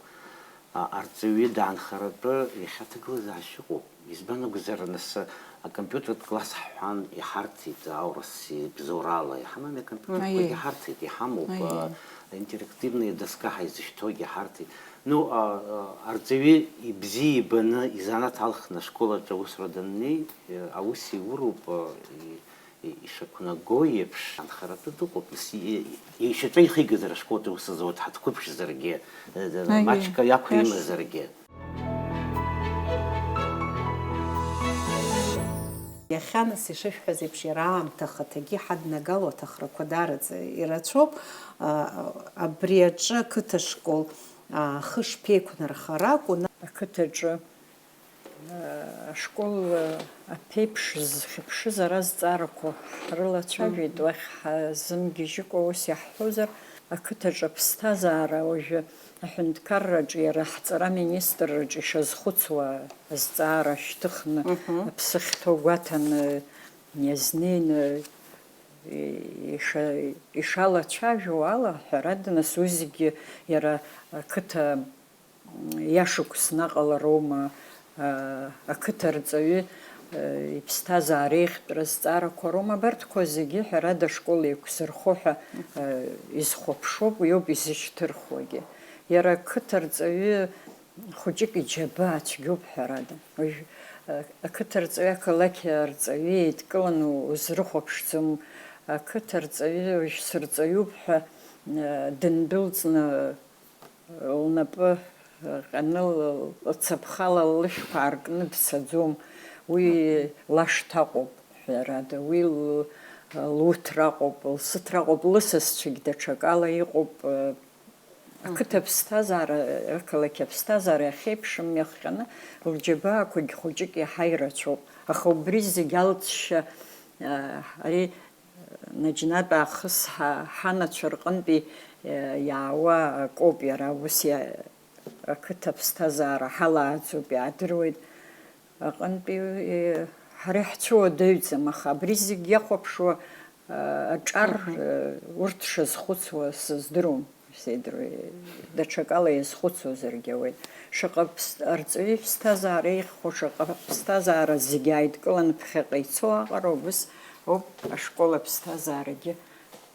А, арҵаҩы даанхаратәы иахьа аҭагылазаашьа ыҟоуп. Избан акәзар, нас, акомпиутертә класс ҳҳәан, иҳарҭеит аурыс ибзоурала. Иҳамами акомпиутерқәагь, аиеи, иҳарҭеит, иҳамоуп, аиеи, а, интерактивная доска ҳәа изышьҭоугь иҳарҭеит. Ну, а, а, арҵаҩы ибзиа ибаны изанааҭ алхны ашколаҿы аусура даннеи, э, аус иуроуп, э, и-, и-, ишақәнаго еиԥш, анхаратәы дыҟоуп, нас, и-, и-, ишьаҿа ихигазар ашколаҿы аус азауеит, ҳа дқәыԥшзаргьы, э, э, аиеи, маҷк иақәимазаргьы. Иашоуп. Иахьа, нас, ишышәҳәаз еиԥш, иара аамҭа ахаҭагьы ҳаднагало аҭахрақәа даараӡа ирацәоуп. А, абри аҿы ақыҭа школ, а, ахы шԥеиқәнархар акәын. Ақыҭаҿы, а, ашкол, а, аԥеиԥш зхьыԥшыз ара азҵаарақәа ҳрылацәажәеит, уахь ҳазымгьежьыкәа ус иаҳҳәозар, ақыҭаҿы аԥсҭазаара уажәы аҳәынҭқарраҿы, иара ҳҵара министрраҿы ишазхәыцуа азҵаара шьҭыхны, мгм, аԥсы ахьҭоу гәаҭаны иазнеины, и-, иша-, ишалацәажәо ала, ҳәарада, нас уи зегьы иара ақыҭа иашықәс наҟ алароума, а, ақыҭа рҵаҩы, Иԥсҭазаара еиӷьтәра зҵаарақәа роума абарҭқәа зегьы, ҳәарада, ашкол еиқәзырхо ҳәа изхәаԥшуп, уиоуп изышьҭырхуагьы. Иара ақыҭа рҵаҩы хәыҷык иџьабаа цәгьоуп, ҳәарада. Уажә ақыҭа рҵаҩы, ақалақь арҵаҩы еидкыланы узрыхәаԥшӡом, ақыҭа рҵаҩы уажә сырҵаҩуп ҳәа дындәылҵны лнапы ҟьаны, лцаԥхала лышәқәа аартны дцаӡом. Уи лашҭа ыҟоуп, ҳәарада, уи луҭра ыҟоуп, лсыҭра ыҟоуп, лысасцәагь даҽакала иҟоуп. Ақыҭа аԥсҭазаара, ақалақь аԥсҭазаара иахьеиԥшым иахҟьаны лџьабаақәагь хәыҷык иаҳа ирацәоуп. Аха убри зегь алҵшьа, ари Наџьнатә аахыс ҳа-, ҳанацәа рҟынтәи, э, иаауа акоуп иара, ус иа-, ақыҭа аԥсҭазаара ҳалааӡоуп, иаадыруеит. Аҟынтәи, э, ҳара иаҳцәыуадаҩӡам, аха абри зегь иахәаԥшуа, э, аҿар, Мгм. э, урҭ шазхәыцуа сыздыруам. Седр, даҽакала иазхәыцуазаргьы ауеит. Шаҟа ԥс-, арҵаҩы иԥсҭазаара еиӷьхо, шаҟа ԥсҭазаара зегьы ааидкыланы ԥхьаҟа ицо аҟара убыс ауп ашкол аԥсҭазаарагьы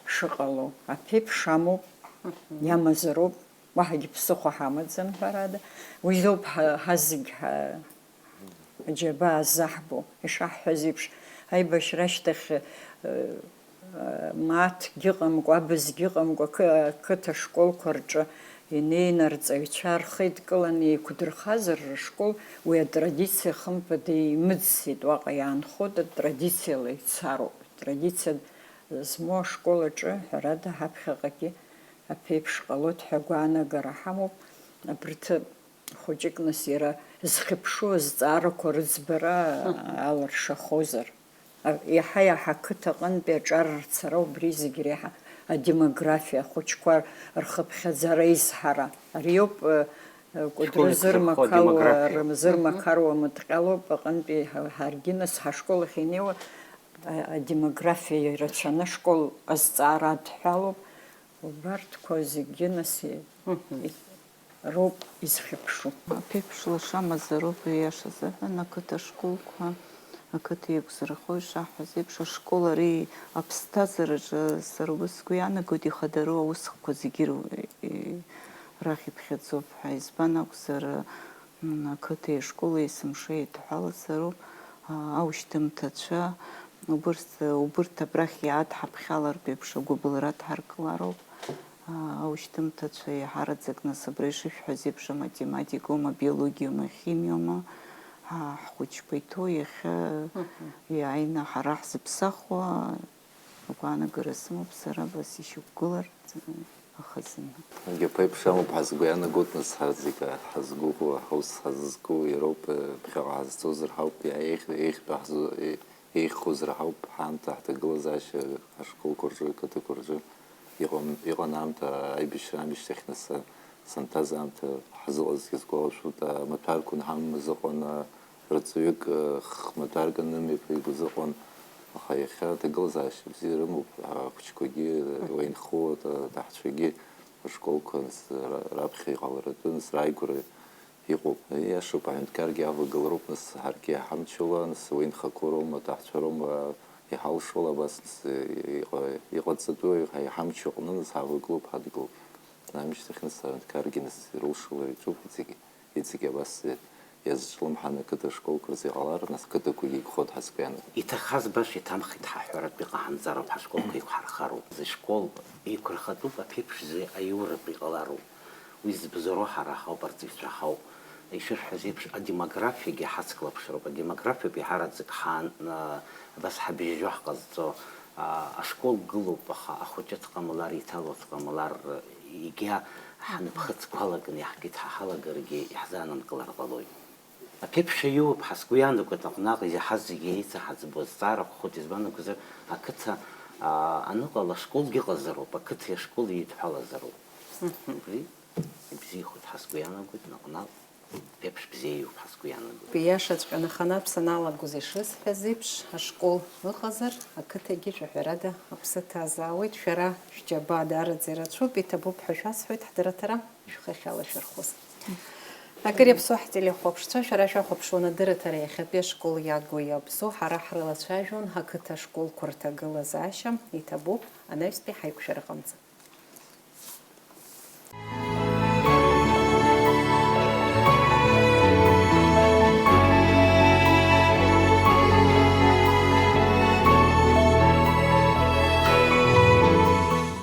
шыҟало. Аԥеиԥш амоуп, Мгм. иамазароуп, уаҳагьы ԥсыхәа ҳамаӡам, ҳәарада. Уи лоуп ҳа-, ҳазегь ҳа-, Аџьабаа заҳбо, ишаҳҳәаз еиԥш, аибашьра ашьҭахь, э, э, мааҭгьы ыҟамкәа, абзгьы ыҟамкәа, ақы-, ақыҭа школқәа рҿы инеины арҵаҩцәа рхы еидкыланы еиқәдырхазар, рышкол уи атрадициа хымԥада имыӡӡеит, уаҟа иаанхоит, атрадициала ицароуп. Атрадициа змоу ашкол аҿы, ҳәарада, ҳаԥхьаҟагьы аԥеиԥш ҟалоит ҳәа агәаанагара ҳамоуп. Абарҭ Хәыҷык, нас, иара зхьыԥшуа зҵаарақәа рыӡбара Мгм. алыршахозар. А, иаҳа-иаҳа ақыҭа аҟынтәи аҿар рцара убри зегь реиҳа адемографиа, ахәыҷқәа рхыԥхьаӡара изҳара. Ари ауп, э, э, Кәыдры Школ иқәзырхо зырмақаруа, адемографиа. рым-, зырмақаруа мыҭҟьалоуп аҟынтәи ҳа-, ҳаргьы, нас, ҳашкол ахь инеиуа, а, адемографиа ирацәаны ашкол азҵаара адҳәалоуп. Убарҭқәа зегьы, нас, и-, Мгм. и-, роуп изхьыԥшу. Аԥеиԥш лаша мазароуп, ииашазы аҳәан, ақыҭа школқәа, ақыҭа еиқәзырхо ишаҳҳәаз еиԥш, ашкол ари аԥсҭазаараҿы, сара убас сгәы иаанагоит, ихадароу аусқәа зегьы ру-, и-, рахь иԥхьаӡоуп ҳәа. Избан акәзар, м, ақыҭеи ашколи есымша еидҳәалазароуп, а, аушьҭымҭацәа, убырҭ, убырҭ абрахь иаадҳаԥхьалартә еиԥш агәыбылра дҳаркылароуп. Аушьҭымҭацәа иаҳараӡак, нас, абра ишышәҳәаз еиԥш, аматематикоума, абиологиоума, ахимиоума, ҳа-, ҳхәыҷқәа иҭоу иахьа Мгм. иааины ҳара ҳзыԥсахуа агәаанагара сымоуп сара абас ишьақәгылар, ахазына. Егьа ԥеиԥш амоуп ҳәа сгәы иаанагоит, нас, ҳара зегьы ҳазгәыӷуа, ҳус ҳазызку иароуп, ԥхьаҟа ҳазцозар ҳауп, еиӷь-, еиӷьтәу ҳзы-, еи-, еиӷьхозар ҳауп, ҳаамҭа, ҳҭагылазаашьа, ҳашколқәа рҿы, ақыҭақәа рҿы. Иҟан, иҟан аамҭа аибашьра амышьҭахь, нас, санҭаз аамҭа ҳзыҟазгьы сгәалашәоит, амаҭәарқәа анҳамамыз ыҟан, рҵаҩык, х-, маҭәарк анымҩаԥигоз ыҟан, аха иахьа аҭагылазаашьа бзиа рымоуп, ахәыҷқәагьы, уаҩ инхо, аҭаҳцәагьы, ашколқәа, нас, ра-, раԥхьа иҟаларатәы, нас, рааигәара иҟоуп. Иашоуп, аҳәынҭқаргьы авагылароуп, нас, ҳаргьы иаҳамчула, нас, уи нхақәоу роума, аҭаҳцәа роума, иҳалшола абас, нас, иҟа-, иҟаҵатәу ҳа-, иҳамчу аҟны, нас, ҳавагылоуп, ҳадгылоуп. Амышьҭахь, нас, аҳәынҭқаргьы, нас, ирылшалар иаҿуп иҵегьы, иҵегьы абас иазҿлымҳаны ақыҭа школқәа рзы иҟалар, нас, қыҭақәагьы игхоит ҳәа сгәы иаанагоит. Иҭахаз баша иҭамхит ҳәа аҳәаратә иҟаҳамҵароуп, ҳашколқәа еиқәҳархароуп. Зышкол еиқәырхатәуп, аԥеиԥш зы аиуратә иҟалароуп. Уи збзоуроу ҳара ҳауп, арҵаҩцәа ҳауп. Ишырҳәаз еиԥш, адемографиагьы ҳацклаԥшроуп. Адемографиоуп еиҳараӡак ҳан-, а, абас ҳабжьажәа ҳҟазҵо. А, ашкол гылоуп, аха ахәыҷы дҟамлар, иҭало дҟамлар, егьа ҳанԥхыӡ гәалаганы иаҳкит ҳәа ҳалагаргьы иаҳзаананкылар ҟалоит. Аԥеиԥш аиуп ҳәа сгәы иаанагоит, наҟ-наҟ иаҳаз зегьы еицаҳаӡбо азҵаара ӷәӷәоуп, избан акәзар, ақыҭа, а, аныҟала ашколгьы ыҟазароуп, ақыҭеи ашколи еидҳәалазароуп. Мгм. Убри ибзиахоит ҳәа сгәы иаанагоит, наҟ-наҟ аԥеиԥш бзиа иоуп ҳәа сгәы иаанагоит. Иашаҵәҟьаны, аханатә саналагоз ишысҳәаз еиԥш, ашкол ыҟазар, ақыҭагьы шәаҳәарада аԥсы ҭазаауеит, шәара шәџьабаа даараӡа ирацәоуп, иҭабуп ҳәа шәасҳәоит, ҳдырраҭара шәхы ахьалашәырхәыз. Акыр иаԥсоу ҳтелехәаԥшцәа, шәара шәахәаԥшуан адырраҭара иахьатәи ашкол иагу иаԥсоу, ҳара ҳрылацәажәон ҳақыҭа ашколқәа рҭагылазаашьа, иҭабуп анаҩстәи ҳаиқәшәараҟынӡа.